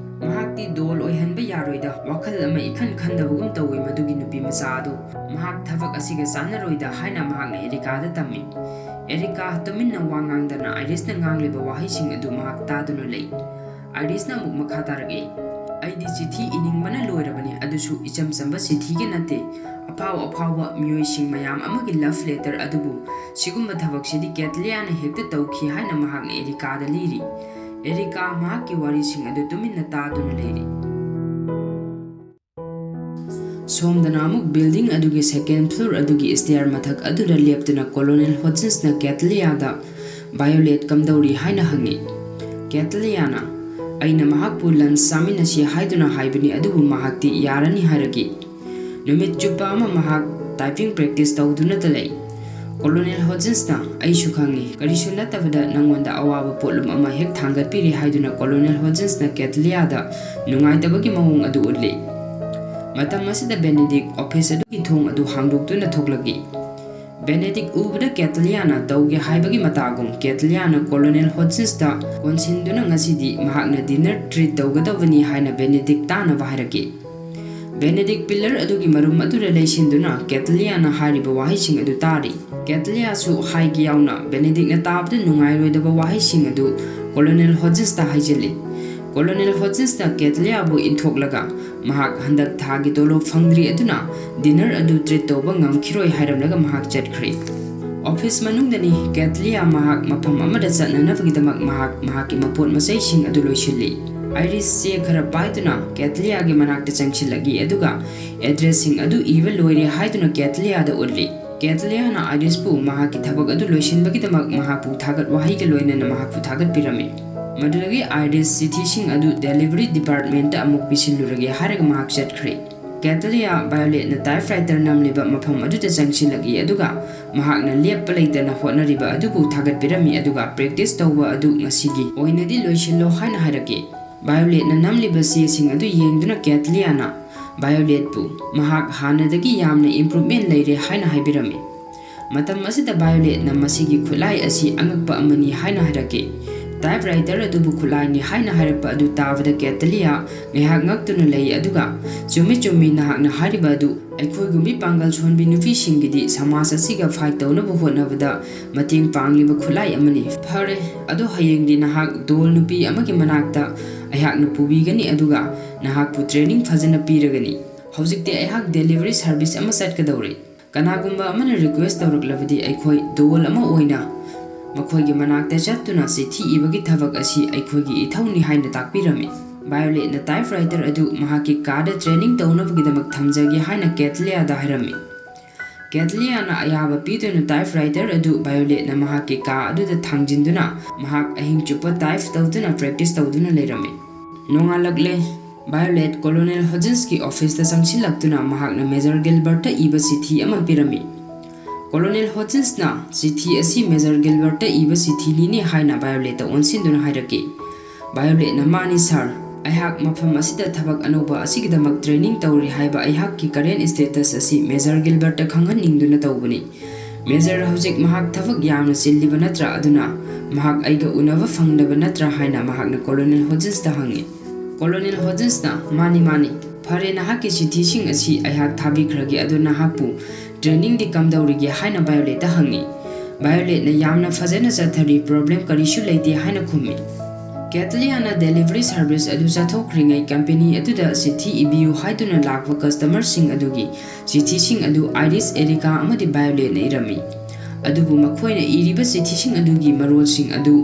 "ꯃꯍꯥꯛꯇꯤ doll ꯑꯣꯏꯍꯟꯕ ꯌꯥꯔꯣꯏꯗ, ꯋꯥꯈꯜ ꯑꯃ ꯏꯈꯟ ꯈꯟꯗꯕꯒꯨꯝ ꯇꯧꯏ ꯃꯗꯨꯒꯤ ꯅꯨꯄꯤ ꯃꯆꯥ ꯑꯗꯨ꯫ ꯃꯍꯥꯛ ꯊꯕꯛ ꯑꯁꯤꯒ ꯆꯥꯟꯅꯔꯣꯏꯗ" ꯍꯥꯏꯅ ꯃꯍꯥꯛꯅ ꯑꯦꯔꯤꯀꯥꯗ ꯇꯝꯃꯤ꯫ ꯑꯦꯔꯤꯀꯥ ꯇꯨꯃꯤꯟꯅ ꯋꯥ ꯉꯥꯡꯗꯅ ꯑꯥꯏꯔꯤꯁꯅ ꯉꯥꯡꯂꯤꯕ ꯋꯥꯍꯩꯁꯤꯡ ꯑꯗꯨ ꯃꯍꯥꯛ ꯇꯥꯗꯨꯅ ꯂꯩ꯫ ꯑꯥꯏꯔꯤꯁꯅ ꯑꯃꯨꯛ ꯃꯈꯥ ꯇꯥꯔꯛꯏ, "ꯑꯩꯗꯤ ꯆꯤꯊꯤ ꯏꯅꯤꯡꯕꯅ ꯂꯣꯏꯔꯕꯅꯤ, ꯑꯗꯨꯁꯨ ꯏꯆꯝ ꯆꯝꯕ ꯆꯤꯊꯤꯒ ꯅꯠꯇꯦ꯫ ꯑꯐꯥꯎ ꯑꯐꯥꯎꯕ ꯃꯤꯑꯣꯏꯁꯤꯡ ꯃꯌꯥꯝ ꯑꯃꯒꯤ love letter ꯑꯗꯨꯕꯨ ꯁꯤꯒꯨꯝꯕ ꯊꯕꯛꯁꯤꯗꯤ ꯀꯦꯇꯂꯤꯌꯥꯅ ꯍꯦꯛꯇ ꯇꯧꯈꯤ" ꯍꯥꯏꯅ ꯃꯍꯥꯛꯅ ꯑꯦꯔꯤꯀꯥꯗ ꯂꯤꯔꯤ꯫ ꯑꯦꯔꯤꯀꯥ ꯃꯍꯥꯛꯀꯤ ꯋꯥꯔꯤꯁꯤꯡ ꯑꯗꯨ ꯇꯨꯃꯤꯟꯅ ꯇꯥꯗꯨꯅ ꯂꯩꯔꯤ꯫ ꯁꯣꯝꯗꯅ ꯑꯃꯨꯛ building ꯑꯗꯨꯒꯤ second floor ꯑꯗꯨꯒꯤ stair ꯃꯊꯛ ꯑꯗꯨꯗ ꯂꯦꯞꯇꯨꯅ Colonel Hodgsonꯅ ꯀꯦꯇꯂꯤꯌꯥꯗ violet ꯀꯝꯗꯧꯔꯤ ꯍꯥꯏꯅ ꯍꯪꯉꯤ꯫ ꯀꯦꯇꯂꯤꯌꯥꯅ, "ꯑꯩꯅ ꯃꯍꯥꯛꯄꯨ lunch ꯆꯥꯃꯤꯟꯅꯁꯤ ꯍꯥꯏꯗꯨꯅ ꯍꯥꯏꯕꯅꯤ, ꯑꯗꯨꯕꯨ ꯃꯍꯥꯛꯇꯤ ꯌꯥꯔꯅꯤ ꯍꯥꯏꯔꯛꯏ꯫ ꯅꯨꯃꯤꯠ ꯆꯨꯞꯄ ꯑꯃ ꯃꯍꯥꯛ typing practice ꯇꯧꯗꯨꯅꯇ ꯂꯩ꯫" Colonel Hodgsonꯅ, "ꯑꯩꯁꯨ ꯈꯪꯏ, ꯀꯔꯤꯁꯨ ꯅꯠꯇꯕꯗ ꯅꯪꯉꯣꯟꯗ ꯑꯋꯥꯕ ꯄꯣꯠꯂꯨꯝ ꯑꯃ ꯍꯦꯛ ꯊꯥꯡꯒꯠꯄꯤꯔꯤ" ꯍꯥꯏꯗꯨꯅ Colonel Hodgsonꯅ ꯀꯦꯇꯂꯤꯌꯥꯗ ꯅꯨꯡꯉꯥꯏꯇꯕꯒꯤ ꯃꯑꯣꯡ ꯑꯗꯨ ꯎꯠꯂꯤ꯫ ꯃꯇꯝ ꯑꯁꯤꯗ ꯕꯦꯅꯦꯗꯤꯛ office ꯑꯗꯨꯒꯤ ꯊꯣꯡ ꯑꯗꯨ ꯍꯥꯡꯗꯣꯛꯇꯨꯅ ꯊꯣꯛꯂꯛꯏ꯫ ꯕꯦꯅꯦꯗꯤꯛ ꯎꯕꯗ ꯀꯦꯇꯂꯤꯌꯥꯅ ꯇꯧꯒꯦ ꯍꯥꯏꯕꯒꯤ ꯃꯇꯥꯒꯨꯝ ꯀꯦꯇꯂꯤꯌꯥꯅ ꯀꯣꯂꯣꯅꯦꯜ ꯍꯣꯖꯤꯟꯁꯇ ꯀꯣꯟꯁꯤꯟꯗꯨꯅ ꯉꯁꯤꯗꯤ ꯃꯍꯥꯛꯅ ꯗꯤꯅꯔ ꯇ꯭ꯔꯤꯠ ꯇꯧꯒꯗꯕꯅꯤ ꯍꯥꯏꯅ ꯕꯦꯅꯦꯗꯤꯛ ꯇꯥꯅꯕ ꯍꯥꯏꯔꯛꯏ꯫ ꯕꯦꯅꯦꯗꯤꯛ ꯄꯤꯂꯔ ꯑꯗꯨꯒꯤ ꯃꯔꯨꯝ ꯑꯗꯨꯗ ꯂꯩꯁꯤꯟꯗꯨꯅ ꯀꯦꯇꯂꯤꯌꯥꯅ ꯍꯥꯏꯔꯤꯕ ꯋꯥꯍꯩꯁꯤꯡ ꯑꯗꯨ ꯇꯥꯔꯤ꯫ ꯀꯦꯇꯂꯤꯌꯥꯁꯨ ꯍꯥꯏꯒꯤ ꯌꯥꯎꯅ ꯕꯦꯅꯦꯗꯤꯛꯅ ꯇꯥꯕꯗ ꯅꯨꯡꯉꯥꯏꯔꯣꯏꯗꯕ ꯋꯥꯍꯩꯁꯤꯡ ꯑꯗꯨ ꯀꯣꯂꯣꯅꯦꯜ ꯍꯣꯖꯤꯟꯁꯇ ꯍꯥꯏꯖꯤꯜꯂꯤ꯫ ꯀꯣꯂꯣꯅꯦꯜ ꯍꯣꯖꯤꯟꯁꯅ ꯀꯦꯇꯂꯤꯌꯥꯕꯨ ꯏꯟꯊꯣꯛꯂꯒ ꯃꯍꯥꯛ ꯍꯟꯗꯛ ꯊꯥꯒꯤ ꯇꯣꯂꯣꯞ ꯐꯪꯗ꯭ꯔꯤ ꯑꯗꯨꯅ ꯗꯤꯅꯔ ꯑꯗꯨ ꯇ꯭ꯔꯤꯠ ꯇꯧꯕ ꯉꯝꯈꯤꯔꯣꯏ ꯍꯥꯏꯔꯝꯂꯒ ꯃꯍꯥꯛ ꯆꯠꯈ꯭ꯔꯦ꯫ ꯑꯣꯐꯤꯁ ꯃꯅꯨꯡꯗꯅꯤ꯫ ꯀꯦꯇꯂꯤꯌꯥ ꯃꯍꯥꯛ ꯃꯐꯝ ꯑꯃꯗ ꯆꯠꯅꯅꯕꯒꯤꯗꯃꯛ ꯃꯍꯥꯛ ꯃꯍꯥꯛꯀꯤ ꯃꯄꯣꯠ ꯃꯆꯩꯁꯤꯡ ꯑꯗꯨ ꯂꯣꯏꯁꯤꯜꯂꯤ꯫ ꯑꯥꯏꯔꯤꯁ ꯆꯦ ꯈꯔ ꯄꯥꯏꯗꯨꯅ ꯀꯦꯇꯂꯤꯌꯥꯒꯤ ꯃꯅꯥꯛꯇ ꯆꯪꯁꯤꯜꯂꯛꯏ ꯑꯗꯨꯒ ꯑꯦꯗ꯭ꯔꯦꯁꯁꯤꯡ ꯑꯗꯨ ꯏꯕ ꯂꯣꯏꯔꯦ ꯍꯥꯏꯗꯨꯅ ꯀꯦꯇꯂꯤꯌꯥꯗ ꯎꯠꯂꯤ꯫ ꯀꯦꯇꯂꯤꯌꯥꯅ ꯑꯥꯏꯔꯤꯁꯄꯨ ꯃꯍꯥꯛꯀꯤ ꯊꯕꯛ ꯑꯗꯨ ꯂꯣꯏꯁꯤꯟꯕꯒꯤꯗꯃꯛ ꯃꯍꯥꯛꯄꯨ ꯊꯥꯒꯠ ꯋꯥꯍꯩꯒ ꯂꯣꯏꯅꯅ ꯃꯍꯥꯛꯄꯨ ꯊꯥꯒꯠꯄꯤꯔꯝꯃꯤ꯫ ꯃꯗꯨꯗꯒꯤ ꯑꯥꯏꯔꯤꯁ ꯆꯤꯊꯤꯁꯤꯡ ꯑꯗꯨ ꯗꯦꯂꯤꯚꯔꯤ ꯗꯤꯄꯥꯔꯠꯃꯦꯟꯇ ꯑꯃꯨꯛ ꯄꯤꯁꯤꯜꯂꯨꯔꯒꯦ ꯍꯥꯏꯔꯒ ꯃꯍꯥꯛ ꯆꯠꯈ꯭ꯔꯦ꯫ ꯀꯦꯇꯂꯤꯌꯥ ꯚꯥꯏꯑꯣꯂꯦꯠꯅ ꯇꯥꯏꯞꯔꯥꯏꯇꯔ ꯅꯝꯂꯤꯕ ꯃꯐꯝ ꯑꯗꯨꯗ ꯆꯪꯁꯤꯜꯂꯛꯏ ꯑꯗꯨꯒ ꯃꯍꯥꯛꯅ ꯂꯦꯞꯄ ꯂꯩꯇꯅ ꯍꯣꯠꯅꯔꯤꯕ ꯑꯗꯨꯕꯨ ꯊꯥꯒꯠꯄꯤꯔꯝꯃꯤ ꯑꯗꯨꯒ ꯄ꯭ꯔꯦꯛꯇꯤꯁ ꯇꯧꯕ ꯑꯗꯨ ꯉꯁꯤꯒꯤ ꯑꯣꯏꯅꯗꯤ ꯂꯣꯏꯁꯤꯜꯂꯣ ꯍꯥꯏꯅ ꯍꯥꯏꯔꯛꯏ꯫ ꯚꯥꯏꯑꯣꯂꯦꯠꯅ ꯅꯝꯂꯤꯕ ꯆꯦꯁꯤꯡ ꯑꯗꯨ ꯌꯦꯡꯗꯨꯅ ꯀꯦꯇꯂꯤꯌꯥꯅ ꯚꯥꯏꯑꯣꯂꯦꯠꯄꯨ ꯃꯍꯥꯛ ꯍꯥꯟꯅꯗꯒꯤ ꯌꯥꯝꯅ ꯏꯝꯄ꯭ꯔꯨꯚꯃꯦꯟ ꯂꯩꯔꯦ ꯍꯥꯏꯅ ꯍꯥꯏꯕꯤꯔꯝꯃꯤ꯫ ꯃꯇꯝ ꯑꯁꯤꯗ ꯚꯥꯏꯑꯣꯂꯦꯠꯅ ꯃꯁꯤꯒꯤ ꯈꯨꯠꯂꯥꯏ ꯑꯁꯤ ꯑꯉꯛꯄ ꯑꯃꯅꯤ ꯍꯥꯏꯅ ꯍꯥꯏꯔꯛꯈꯤ꯫ ꯇꯥꯏꯞꯔꯥꯏꯇꯔ ꯑꯗꯨꯕꯨ ꯈꯨꯠꯂꯥꯏꯅꯤ ꯍꯥꯏꯅ ꯍꯥꯏꯔꯛꯄ ꯑꯗꯨ ꯇꯥꯕꯗ ꯀꯦꯇꯂꯤꯌꯥ ꯉꯥꯏꯍꯥꯛ ꯉꯛꯇꯨꯅ ꯂꯩ ꯑꯗꯨꯒ, "ꯆꯨꯝꯃꯤ, ꯆꯨꯝꯃꯤ, ꯅꯍꯥꯛꯅ ꯍꯥꯏꯔꯤꯕ ꯑꯗꯨ꯫ ꯑꯩꯈꯣꯏꯒꯨꯝꯕꯤ ꯄꯥꯡꯒꯜ ꯁꯣꯟꯕꯤ ꯅꯨꯄꯤꯁꯤꯡꯒꯤꯗꯤ ꯁꯃꯥꯖ ꯑꯁꯤꯒ ꯐꯥꯏꯠ ꯇꯧꯅꯕ ꯍꯣꯠꯅꯕꯗ ꯃꯇꯦꯡ ꯄꯥꯡꯂꯤꯕ ꯈꯨꯠꯂꯥꯏ ꯑꯃꯅꯤ꯫ ꯐꯔꯦ, ꯑꯗꯣ ꯍꯌꯦꯡꯗꯤ ꯅꯍꯥꯛ ꯗꯣꯜ ꯅꯨꯄꯤ ꯑꯃꯒꯤ ꯃꯅꯥꯛꯇ ꯑꯩꯍꯥꯛꯅ ꯄꯨꯕꯤꯒꯅꯤ ꯑꯗꯨꯒ ꯅꯍꯥꯛꯄꯨ ꯇ꯭ꯔꯦꯅꯤꯡ ꯐꯖꯅ ꯄꯤꯔꯒꯅꯤ꯫ ꯍꯧꯖꯤꯛꯇꯤ ꯑꯩꯍꯥꯛ ꯗꯦꯂꯤꯚꯔꯤ ꯁꯥꯔꯚꯤꯁ ꯑꯃ ꯆꯠꯀꯗꯧꯔꯤ꯫ ꯀꯅꯥꯒꯨꯝꯕ ꯑꯃꯅ ꯔꯤꯀ꯭ꯋꯦꯁ ꯇꯧꯔꯛꯂꯕꯗꯤ ꯑꯩꯈꯣꯏ ꯗꯣꯜ ꯑꯃ ꯑꯣꯏꯅ ꯃꯈꯣꯏꯒꯤ ꯃꯅꯥꯛꯇ ꯆꯠꯇꯨꯅ ꯆꯤꯊꯤ ꯏꯕꯒꯤ ꯊꯕꯛ ꯑꯁꯤ ꯑꯩꯈꯣꯏꯒꯤ ꯏꯊꯧꯅꯤ" ꯍꯥꯏꯅ ꯇꯥꯛꯄꯤꯔꯝꯃꯤ꯫ ꯚꯥꯏꯑꯣꯂꯦꯠꯅ ꯇꯥꯏꯞꯔꯥꯏꯇꯔ ꯑꯗꯨ ꯃꯍꯥꯛꯀꯤ ꯀꯥꯗ ꯇ꯭ꯔꯦꯅꯤꯡ ꯇꯧꯅꯕꯒꯤꯗꯃꯛ ꯊꯝꯖꯒꯦ ꯍꯥꯏꯅ ꯀꯦꯇꯂꯤꯌꯥꯗ ꯍꯥꯏꯔꯝꯃꯤ꯫ ꯀꯦꯇꯂꯤꯌꯥꯅ ꯑꯌꯥꯕ ꯄꯤꯗꯨꯅ ꯇꯥꯏꯞꯔꯥꯏꯇꯔ ꯑꯗꯨ ꯚꯥꯏꯑꯣꯂꯦꯠꯅ ꯃꯍꯥꯛꯀꯤ ꯀꯥ ꯑꯗꯨꯗ ꯊꯥꯡꯖꯤꯟꯗꯨꯅ ꯃꯍꯥꯛ ꯑꯍꯤꯡ ꯆꯨꯞꯄ ꯇꯥꯏꯞ ꯇꯧꯗꯨꯅ ꯄ꯭ꯔꯦꯛꯇꯤꯁ ꯇꯧꯗꯨꯅ ꯂꯩꯔꯝꯃꯤ꯫ ꯅꯣꯡꯉꯥꯜꯂꯛꯂꯦ꯫ ꯚꯥꯏꯑꯣꯂꯦꯠ ꯀꯣꯂꯣꯅꯦꯜ ꯍꯣꯖꯤꯟꯁꯀꯤ ꯑꯣꯐꯤꯁꯇ ꯆꯪꯁꯤꯜꯂꯛꯇꯨꯅ ꯃꯍꯥꯛꯅ ꯃꯦꯖꯔ ꯒꯤꯜꯕꯔꯠꯇ ꯏꯕ ꯆꯤꯊꯤ ꯑꯃ ꯄꯤꯔꯝꯃꯤ꯫ ꯀꯣꯂꯣꯅꯦꯜ ꯍꯣꯖꯤꯟꯁꯅ ꯆꯤꯊꯤ ꯑꯁꯤ ꯃꯦꯖꯔ ꯒꯤꯜꯕꯔꯠꯇ ꯏꯕ ꯆꯤꯊꯤꯅꯤꯅꯦ ꯍꯥꯏꯅ ꯚꯥꯏꯑꯣꯂꯦꯠꯇ ꯑꯣꯟꯁꯤꯟꯗꯨꯅ ꯍꯥꯏꯔꯛꯈꯤ꯫ ꯚꯥꯏꯑꯣꯂꯦꯠꯅ, "ꯃꯥꯅꯤ ꯁꯥꯔ, ꯑꯩꯍꯥꯛ ꯃꯐꯝ ꯑꯁꯤꯗ ꯊꯕꯛ ꯑꯅꯧꯕ ꯑꯁꯤꯒꯤꯗꯃꯛ ꯇ꯭ꯔꯦꯅꯤꯡ ꯇꯧꯔꯤ ꯍꯥꯏꯕ ꯑꯩꯍꯥꯛꯀꯤ ꯀꯔꯦꯟ ꯁ꯭ꯇꯦꯇꯁ ꯑꯁꯤ ꯃꯦꯖꯔ ꯒꯤꯜꯕꯔꯠꯇ ꯈꯪꯍꯟꯅꯤꯡꯗꯨꯅ ꯇꯧꯕꯅꯤ꯫ "Major, ꯍꯧꯖꯤꯛ ꯃꯍꯥꯛ ꯊꯕꯛ ꯌꯥꯝꯅ ꯆꯤꯜꯂꯤꯕ ꯅꯠꯇ꯭ꯔꯥ? ꯑꯗꯨꯅ ꯃꯍꯥꯛ ꯑꯩꯒ ꯎꯅꯕ ꯐꯪꯗꯕ ꯅꯠꯇ꯭ꯔꯥ?" ꯍꯥꯏꯅ ꯃꯍꯥꯛꯅ Colonel Hodgesꯇ ꯍꯪꯉꯤ꯫ Colonel Hodgesꯅ, "ꯃꯥꯅꯤ, ꯃꯥꯅꯤ, ꯐꯔꯦ, ꯅꯍꯥꯛꯀꯤ ꯆꯤꯊꯤꯁꯤꯡ ꯑꯁꯤ ꯑꯩꯍꯥꯛ ꯊꯥꯕꯤꯈ꯭ꯔꯒꯦ꯫ ꯑꯗꯨ ꯅꯍꯥꯛꯄꯨ trainingꯗꯤ ꯀꯝꯗꯧꯔꯤꯒꯦ?" ꯍꯥꯏꯅ Violetꯇ ꯍꯪꯉꯤ꯫ Violetꯅ, "ꯌꯥꯝꯅ ꯐꯖꯅ ꯆꯠꯊꯔꯤ, problem ꯀꯔꯤꯁꯨ ꯂꯩꯇꯦ" ꯍꯥꯏꯅ ꯈꯨꯝꯃꯤ꯫ Cataliaꯅ delivery service ꯑꯗꯨ ꯆꯠꯊꯣꯛꯈ꯭ꯔꯤꯉꯩ company ꯑꯗꯨꯗ ꯆꯤꯊꯤ ꯏꯕꯤꯌꯨ ꯍꯥꯏꯗꯨꯅ ꯂꯥꯛꯄ customerꯁꯤꯡ ꯑꯗꯨꯒꯤ ꯆꯤꯊꯤꯁꯤꯡ ꯑꯗꯨ Iris, Erica ꯑꯃꯗꯤ Violetꯅ ꯏꯔꯝꯃꯤ꯫ ꯑꯗꯨꯕꯨ ꯃꯈꯣꯏꯅ ꯏꯔꯤꯕ ꯆꯤꯊꯤꯁꯤꯡ ꯑꯗꯨꯒꯤ ꯃꯔꯣꯜꯁꯤꯡ ꯑꯗꯨ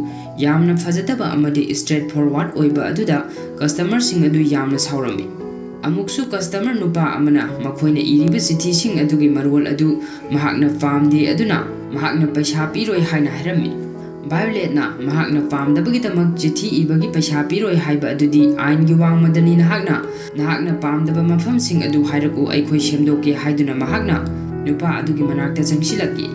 ꯌꯥꯝꯅ ꯐꯖꯗꯕ ꯑꯃꯗꯤ straight forward ꯑꯣꯏꯕ ꯑꯗꯨꯗ customerꯁꯤꯡ ꯑꯗꯨ ꯌꯥꯝꯅ ꯁꯥꯎꯔꯝꯃꯤ꯫ ꯑꯃꯨꯛꯁꯨ customer ꯅꯨꯄꯥ ꯑꯃꯅ ꯃꯈꯣꯏꯅ ꯏꯔꯤꯕ ꯆꯤꯊꯤꯁꯤꯡ ꯑꯗꯨꯒꯤ ꯃꯔꯣꯜ ꯑꯗꯨ ꯃꯍꯥꯛꯅ ꯄꯥꯝꯗꯦ, ꯑꯗꯨꯅ ꯃꯍꯥꯛꯅ ꯄꯩꯁꯥ ꯄꯤꯔꯣꯏ ꯍꯥꯏꯅ ꯍꯥꯏꯔꯝꯃꯤ꯫ Violetꯅ ꯃꯍꯥꯛꯅ ꯄꯥꯝꯗꯕꯒꯤꯗꯃꯛ ꯆꯤꯊꯤ ꯏꯕꯒꯤ ꯄꯩꯁꯥ ꯄꯤꯔꯣꯏ ꯍꯥꯏꯕ ꯑꯗꯨꯗꯤ ꯑꯥꯏꯟꯒꯤ ꯋꯥꯡꯃꯗꯅꯤ꯫ ꯅꯍꯥꯛꯅ, ꯅꯍꯥꯛꯅ ꯄꯥꯝꯗꯕ ꯃꯐꯝꯁꯤꯡ ꯑꯗꯨ ꯍꯥꯏꯔꯛꯎ, ꯑꯩꯈꯣꯏ ꯁꯦꯝꯗꯣꯛꯀꯦ ꯍꯥꯏꯗꯨꯅ ꯃꯍꯥꯛꯅ ꯅꯨꯄꯥ ꯑꯗꯨꯒꯤ ꯃꯅꯥꯛꯇ ꯆꯪꯁꯤꯜꯂꯛꯏ꯫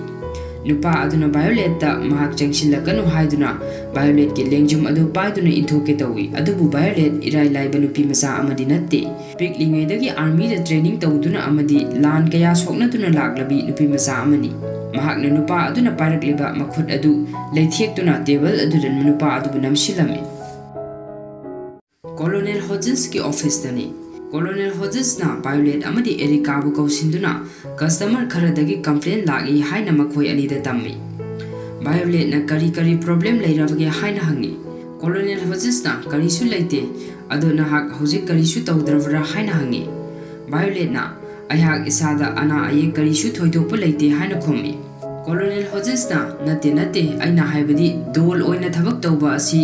ꯅꯨꯄꯥ ꯑꯗꯨꯅ Violetꯇ ꯃꯍꯥꯛ ꯆꯪꯁꯤꯜꯂꯛꯀꯅꯨ ꯍꯥꯏꯗꯨꯅ Violetꯀꯤ ꯂꯦꯡꯖꯨꯝ ꯑꯗꯨ ꯄꯥꯏꯗꯨꯅ ꯏꯟꯊꯣꯛꯀꯦ ꯇꯧꯏ, ꯑꯗꯨꯕꯨ Violet ꯏꯔꯥꯏ ꯂꯥꯏꯕ ꯅꯨꯄꯤ ꯃꯆꯥ ꯑꯃꯗꯤ ꯅꯠꯇꯦ꯫ ꯄꯤꯛꯂꯤꯉꯩꯗꯒꯤ armyꯗ training ꯇꯧꯗꯨꯅ ꯑꯃꯗꯤ ꯂꯥꯟ ꯀꯌꯥ ꯁꯣꯛꯅꯗꯨꯅ ꯂꯥꯛꯂꯕꯤ ꯅꯨꯄꯤ ꯃꯆꯥ ꯑꯃꯅꯤ꯫ ꯃꯍꯥꯛꯅ ꯅꯨꯄꯥ ꯑꯗꯨꯅ ꯄꯥꯏꯔꯛꯂꯤꯕ ꯃꯈꯨꯠ ꯑꯗꯨ ꯂꯩꯊꯦꯛꯇꯨꯅ table ꯑꯗꯨꯗ ꯅꯨꯄꯥ ꯑꯗꯨꯕꯨ ꯅꯝꯁꯤꯜꯂꯝꯃꯤ꯫ Colonel Hodgesꯀꯤ officeꯇꯅꯤ꯫ Colonel Hodgesꯅ Violet ꯑꯃꯗꯤ Ericaꯕꯨ ꯀꯧꯁꯤꯟꯗꯨꯅ customer ꯈꯔꯗꯒꯤ complaint ꯂꯥꯛꯏ ꯍꯥꯏꯅ ꯃꯈꯣꯏ ꯑꯅꯤꯗ ꯇꯝꯃꯤ꯫ Violetꯅ ꯀꯔꯤ ꯀꯔꯤ problem ꯂꯩꯔꯕꯒꯦ ꯍꯥꯏꯅ ꯍꯪꯉꯤ꯫ Colonel Hodgesꯅ, "ꯀꯔꯤꯁꯨ ꯂꯩꯇꯦ, ꯑꯗꯣ ꯅꯍꯥꯛ ꯍꯧꯖꯤꯛ ꯀꯔꯤꯁꯨ ꯇꯧꯗ꯭ꯔꯕ꯭ꯔꯥ?" ꯍꯥꯏꯅ ꯍꯪꯉꯤ꯫ Violetꯅ, "ꯑꯩꯍꯥꯛ ꯏꯁꯥꯗ ꯑꯅꯥ ꯑꯌꯦꯛ ꯀꯔꯤꯁꯨ ꯊꯣꯏꯗꯣꯛꯄ ꯂꯩꯇꯦ" ꯍꯥꯏꯅ ꯈꯨꯝꯃꯤ꯫ Colonel Hodgesꯅ, "ꯅꯠꯇꯦ, ꯅꯠꯇꯦ, ꯑꯩꯅ ꯍꯥꯏꯕꯗꯤ doll ꯑꯣꯏꯅ ꯊꯕꯛ ꯇꯧꯕ ꯑꯁꯤ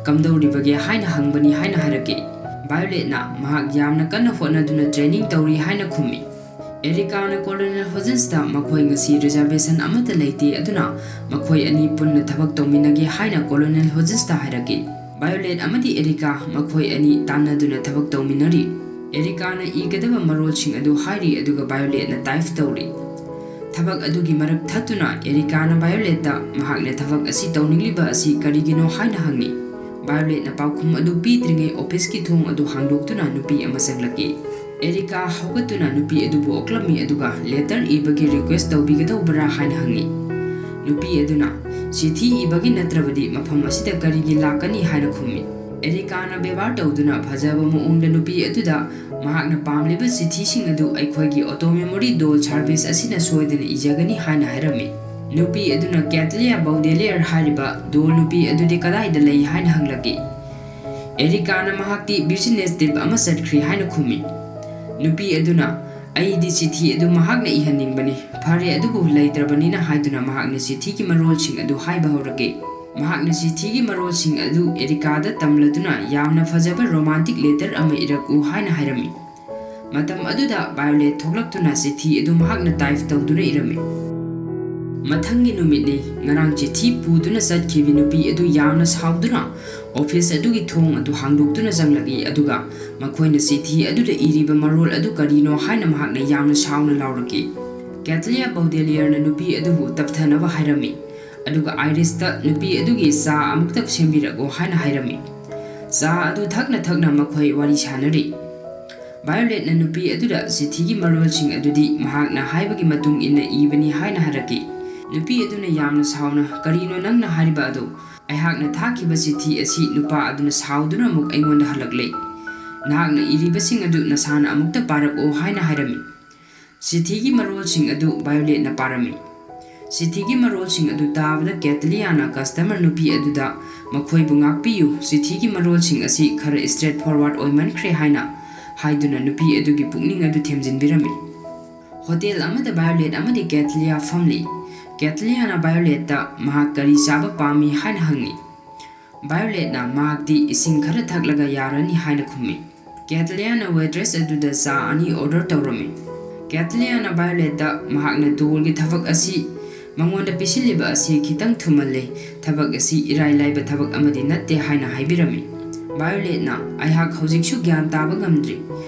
ꯀꯝꯗꯧꯔꯤꯕꯒꯦ ꯍꯥꯏꯅ ꯍꯪꯕꯅꯤ" ꯍꯥꯏꯅ ꯍꯥꯏꯔꯛꯀꯦ꯫ Violetꯅ, "ꯃꯍꯥꯛ ꯌꯥꯝꯅ ꯀꯟꯅ ꯍꯣꯠꯅꯗꯨꯅ training ꯇꯧꯔꯤ" ꯍꯥꯏꯅ ꯈꯨꯝꯃꯤ꯫ Ericaꯅ Colonel Hodgesꯇ ꯃꯈꯣꯏ ꯉꯁꯤ reservation ꯑꯃꯠꯇ ꯂꯩꯇꯦ, ꯑꯗꯨꯅ ꯃꯈꯣꯏ ꯑꯅꯤ ꯄꯨꯟꯅ ꯊꯕꯛ ꯇꯧꯃꯤꯟꯅꯒꯦ ꯍꯥꯏꯅ Colonel Hodgesꯇ ꯍꯥꯏꯔꯛꯀꯤ꯫ Violet ꯑꯃꯗꯤ Erica ꯃꯈꯣꯏ ꯑꯅꯤ ꯇꯥꯟꯅꯗꯨꯅ ꯊꯕꯛ ꯇꯧꯃꯤꯟꯅꯔꯤ꯫ Ericaꯅ ꯏꯒꯗꯕ ꯃꯔꯣꯜꯁꯤꯡ ꯑꯗꯨ ꯍꯥꯏꯔꯤ, ꯑꯗꯨꯒ Violetꯅ type ꯇꯧꯔꯤ꯫ ꯊꯕꯛ ꯑꯗꯨꯒꯤ ꯃꯔꯛ ꯊꯠꯇꯨꯅ Ericaꯅ Violetꯇ ꯃꯍꯥꯛꯅ ꯊꯕꯛ ꯑꯁꯤ ꯇꯧꯅꯤꯡꯂꯤꯕ ꯑꯁꯤ ꯀꯔꯤꯒꯤꯅꯣ ꯍꯥꯏꯅ ꯍꯪꯉꯤ꯫ Violetꯅ ꯄꯥꯎꯈꯨꯝ ꯑꯗꯨ ꯄꯤꯗ꯭ꯔꯤꯉꯩ officeꯀꯤ ꯊꯣꯡ ꯑꯗꯨ ꯍꯥꯡꯗꯣꯛꯇꯨꯅ ꯅꯨꯄꯤ ꯑꯃ ꯆꯪꯂꯛꯏ꯫ ꯑꯦꯔꯤꯀꯥ ꯍꯧꯒꯠꯇꯨꯅ ꯅꯨꯄꯤ ꯑꯗꯨꯕꯨ ꯑꯣꯛꯂꯝꯃꯤ, ꯑꯗꯨꯒ "ꯂꯦꯇꯔ ꯏꯕꯒꯤ ꯔꯤꯀ꯭ꯋꯦꯁ ꯇꯧꯕꯤꯒꯗꯧꯕ꯭ꯔꯥ?" ꯍꯥꯏꯅ ꯍꯪꯉꯤ꯫ ꯅꯨꯄꯤ ꯑꯗꯨꯅ, "ꯆꯤꯊꯤ ꯏꯕꯒꯤ ꯅꯠꯇ꯭ꯔꯕꯗꯤ ꯃꯐꯝ ꯑꯁꯤꯗ ꯀꯔꯤꯒꯤ ꯂꯥꯛꯀꯅꯤ?" ꯍꯥꯏꯅ ꯈꯨꯝꯃꯤ꯫ ꯑꯦꯔꯤꯀꯥꯅ ꯕꯦꯕꯥꯔ ꯇꯧꯗꯨꯅ ꯐꯖꯕ ꯃꯑꯣꯡꯗ ꯅꯨꯄꯤ ꯑꯗꯨꯗ ꯃꯍꯥꯛꯅ ꯄꯥꯝꯂꯤꯕ ꯆꯤꯊꯤꯁꯤꯡ ꯑꯗꯨ ꯑꯩꯈꯣꯏꯒꯤ ꯑꯣꯇꯣ ꯃꯦꯃꯣꯔꯤ ꯗꯣꯜ ꯁꯥꯔꯚꯤꯁ ꯑꯁꯤꯅ ꯁꯣꯏꯗꯅ ꯏꯖꯒꯅꯤ ꯍꯥꯏꯅ ꯍꯥꯏꯔꯝꯃꯤ꯫ ꯅꯨꯄꯤ ꯑꯗꯨꯅ, "ꯀꯦꯇꯂꯤꯌꯥ ꯕꯧꯗꯦꯂꯤꯌꯔ ꯍꯥꯏꯔꯤꯕ ꯗꯣꯜ ꯅꯨꯄꯤ ꯑꯗꯨꯗꯤ ꯀꯗꯥꯏꯗ ꯂꯩ?" ꯍꯥꯏꯅ ꯍꯪꯂꯛꯏ꯫ ꯑꯦꯔꯤꯀꯥꯅ ꯃꯍꯥꯛꯇꯤ ꯕꯤꯖꯤꯅꯦꯁ ꯇ꯭ꯔꯤꯞ ꯑꯃ ꯆꯠꯈ꯭ꯔꯤ ꯍꯥꯏꯅ ꯈꯨꯝꯃꯤ꯫ ꯅꯨꯄꯤ ꯑꯗꯨꯅ, "ꯑꯩꯗꯤ ꯆꯤꯊꯤ ꯑꯗꯨ ꯃꯍꯥꯛꯅ ꯏꯍꯟꯅꯤꯡꯕꯅꯤ꯫ ꯐꯔꯦ, ꯑꯗꯨꯕꯨ ꯂꯩꯇ꯭ꯔꯕꯅꯤꯅ" ꯍꯥꯏꯗꯨꯅ ꯃꯍꯥꯛꯅ ꯆꯤꯊꯤꯒꯤ ꯃꯔꯣꯜꯁꯤꯡ ꯑꯗꯨ ꯍꯥꯏꯕ ꯍꯧꯔꯛꯏ꯫ ꯃꯍꯥꯛꯅ ꯆꯤꯊꯤꯒꯤ ꯃꯔꯣꯜꯁꯤꯡ ꯑꯗꯨ ꯑꯦꯔꯤꯀꯥꯗ ꯇꯝꯂꯗꯨꯅ ꯌꯥꯝꯅ ꯐꯖꯕ ꯔꯣꯃꯥꯟꯇꯤꯛ ꯂꯦꯇꯔ ꯑꯃ ꯏꯔꯛꯎ ꯍꯥꯏꯅ ꯍꯥꯏꯔꯝꯃꯤ꯫ ꯃꯇꯝ ꯑꯗꯨꯗ ꯚꯥꯏꯑꯣꯂꯦꯠ ꯊꯣꯛꯂꯛꯇꯨꯅ ꯆꯤꯊꯤ ꯑꯗꯨ ꯃꯍꯥꯛꯅ ꯇꯥꯏꯞ ꯇꯧꯗꯨꯅ ꯏꯔꯝꯃꯤ꯫ ꯃꯊꯪꯒꯤ ꯅꯨꯃꯤꯠꯅꯤ꯫ ꯉꯔꯥꯡ ꯆꯤꯊꯤ ꯄꯨꯗꯨꯅ ꯆꯠꯈꯤꯕ ꯅꯨꯄꯤ ꯑꯗꯨ ꯌꯥꯝꯅ ꯁꯥꯎꯗꯨꯅ ꯑꯣꯐꯤꯁ ꯑꯗꯨꯒꯤ ꯊꯣꯡ ꯑꯗꯨ ꯍꯥꯡꯗꯣꯛꯇꯨꯅ ꯆꯪꯂꯛꯏ, ꯑꯗꯨꯒ ꯃꯈꯣꯏꯅ ꯆꯤꯊꯤ ꯑꯗꯨꯗ ꯏꯔꯤꯕ ꯃꯔꯣꯜ ꯑꯗꯨ ꯀꯔꯤꯅꯣ ꯍꯥꯏꯅ ꯃꯍꯥꯛꯅ ꯌꯥꯝꯅ ꯁꯥꯎꯅ ꯂꯥꯎꯔꯛꯏ꯫ ꯀꯦꯇꯂꯤꯌꯥ ꯕꯧꯗꯦꯂꯤꯌꯔꯅ ꯅꯨꯄꯤ ꯑꯗꯨꯕꯨ ꯇꯞꯊꯅꯕ ꯍꯥꯏꯔꯝꯃꯤ, ꯑꯗꯨꯒ ꯑꯥꯏꯔꯤꯁꯇ ꯅꯨꯄꯤ ꯑꯗꯨꯒꯤ ꯆꯥ ꯑꯃꯨꯛꯇ ꯁꯦꯝꯕꯤꯔꯛꯎ ꯍꯥꯏꯅ ꯍꯥꯏꯔꯝꯃꯤ꯫ ꯆꯥ ꯑꯗꯨ ꯊꯛꯅ ꯊꯛꯅ ꯃꯈꯣꯏ ꯋꯥꯔꯤ ꯁꯥꯅꯔꯤ꯫ ꯚꯥꯏꯑꯣꯂꯦꯠꯅ ꯅꯨꯄꯤ ꯑꯗꯨꯗ ꯆꯤꯊꯤꯒꯤ ꯃꯔꯣꯜꯁꯤꯡ ꯑꯗꯨꯗꯤ ꯃꯍꯥꯛꯅ ꯍꯥꯏꯕꯒꯤ ꯃꯇꯨꯡ ꯏꯟꯅ ꯏꯕꯅꯤ ꯍꯥꯏꯅ ꯍꯥꯏꯔꯛꯈꯤ꯫ ꯅꯨꯄꯤ ꯑꯗꯨꯅ ꯌꯥꯝꯅ ꯁꯥꯎꯅ, "ꯀꯔꯤꯅꯣ ꯅꯪꯅ ꯍꯥꯏꯔꯤꯕ ꯑꯗꯨ? ꯑꯩꯍꯥꯛꯅ ꯊꯥꯈꯤꯕ ꯆꯤꯊꯤ ꯑꯁꯤ ꯅꯨꯄꯥ ꯑꯗꯨꯅ ꯁꯥꯎꯗꯨꯅ ꯑꯃꯨꯛ ꯑꯩꯉꯣꯟꯗ ꯍꯜꯂꯛꯂꯦ꯫ ꯅꯍꯥꯛꯅ ꯏꯔꯤꯕꯁꯤꯡ ꯑꯗꯨ ꯅꯁꯥꯅ ꯑꯃꯨꯛꯇ ꯄꯥꯔꯛꯑꯣ" ꯍꯥꯏꯅ ꯍꯥꯏꯔꯝꯃꯤ꯫ ꯆꯤꯊꯤꯒꯤ ꯃꯔꯣꯜꯁꯤꯡ ꯑꯗꯨ ꯚꯥꯏꯑꯣꯂꯦꯠꯅ ꯄꯥꯔꯝꯃꯤ꯫ ꯆꯤꯊꯤꯒꯤ ꯃꯔꯣꯜꯁꯤꯡ ꯑꯗꯨ ꯇꯥꯕꯗ ꯀꯦꯇꯂꯤꯌꯥꯅ ꯀꯁꯇꯃꯔ ꯅꯨꯄꯤ ꯑꯗꯨꯗ "ꯃꯈꯣꯏꯕꯨ ꯉꯥꯛꯄꯤꯌꯨ, ꯆꯤꯊꯤꯒꯤ ꯃꯔꯣꯜꯁꯤꯡ ꯑꯁꯤ ꯈꯔ ꯏꯁꯇ꯭ꯔꯦꯠ ꯐꯣꯔꯋꯥꯔꯗ ꯑꯣꯏꯃꯟꯈ꯭ꯔꯦ" ꯍꯥꯏꯅ ꯍꯥꯏꯗꯨꯅ ꯅꯨꯄꯤ ꯑꯗꯨꯒꯤ ꯄꯨꯛꯅꯤꯡ ꯑꯗꯨ ꯊꯦꯝꯖꯤꯟꯕꯤꯔꯝꯃꯤ꯫ ꯍꯣꯇꯦꯜ ꯑꯃꯗ ꯚꯥꯏꯑꯣꯂꯦꯠ ꯑꯃꯗꯤ ꯀꯦꯇꯂꯤꯌꯥ ꯐꯝꯂꯤ꯫ ꯀꯦꯇꯂꯤꯌꯥꯅ ꯚꯥꯏꯑꯣꯂꯦꯠꯇ ꯃꯍꯥꯛ ꯀꯔꯤ ꯆꯥꯕ ꯄꯥꯝꯃꯤ ꯍꯥꯏꯅ ꯍꯪꯉꯤ꯫ ꯚꯥꯏꯑꯣꯂꯦꯠꯅ ꯃꯍꯥꯛꯇꯤ ꯏꯁꯤꯡ ꯈꯔ ꯊꯛꯂꯒ ꯌꯥꯔꯅꯤ ꯍꯥꯏꯅ ꯈꯨꯝꯃꯤ꯫ ꯀꯦꯇꯂꯤꯌꯥꯅ ꯋꯦꯇ꯭ꯔꯦꯁ ꯑꯗꯨꯗ ꯆꯥ ꯑꯅꯤ ꯑꯣꯔꯗꯔ ꯇꯧꯔꯝꯃꯤ꯫ ꯀꯦꯇꯂꯤꯌꯥꯅ ꯚꯥꯏꯑꯣꯂꯦꯠꯇ ꯃꯍꯥꯛꯅ ꯗꯣꯜꯒꯤ ꯊꯕꯛ ꯑꯁꯤ ꯃꯉꯣꯟꯗ ꯄꯤꯁꯤꯜꯂꯤꯕ ꯑꯁꯤ ꯈꯤꯇꯪ ꯊꯨꯃꯜꯂꯦ, ꯊꯕꯛ ꯑꯁꯤ ꯏꯔꯥꯏ ꯂꯥꯏꯕ ꯊꯕꯛ ꯑꯃꯗꯤ ꯅꯠꯇꯦ ꯍꯥꯏꯅ ꯍꯥꯏꯕꯤꯔꯝꯃꯤ꯫ ꯚꯥꯏꯑꯣꯂꯦꯠꯅ, "ꯑꯩꯍꯥꯛ ꯍꯧꯖꯤꯛꯁꯨ ꯒ꯭ꯌꯥꯟ ꯇꯥꯕ ꯉꯝꯗ꯭ꯔꯤ꯫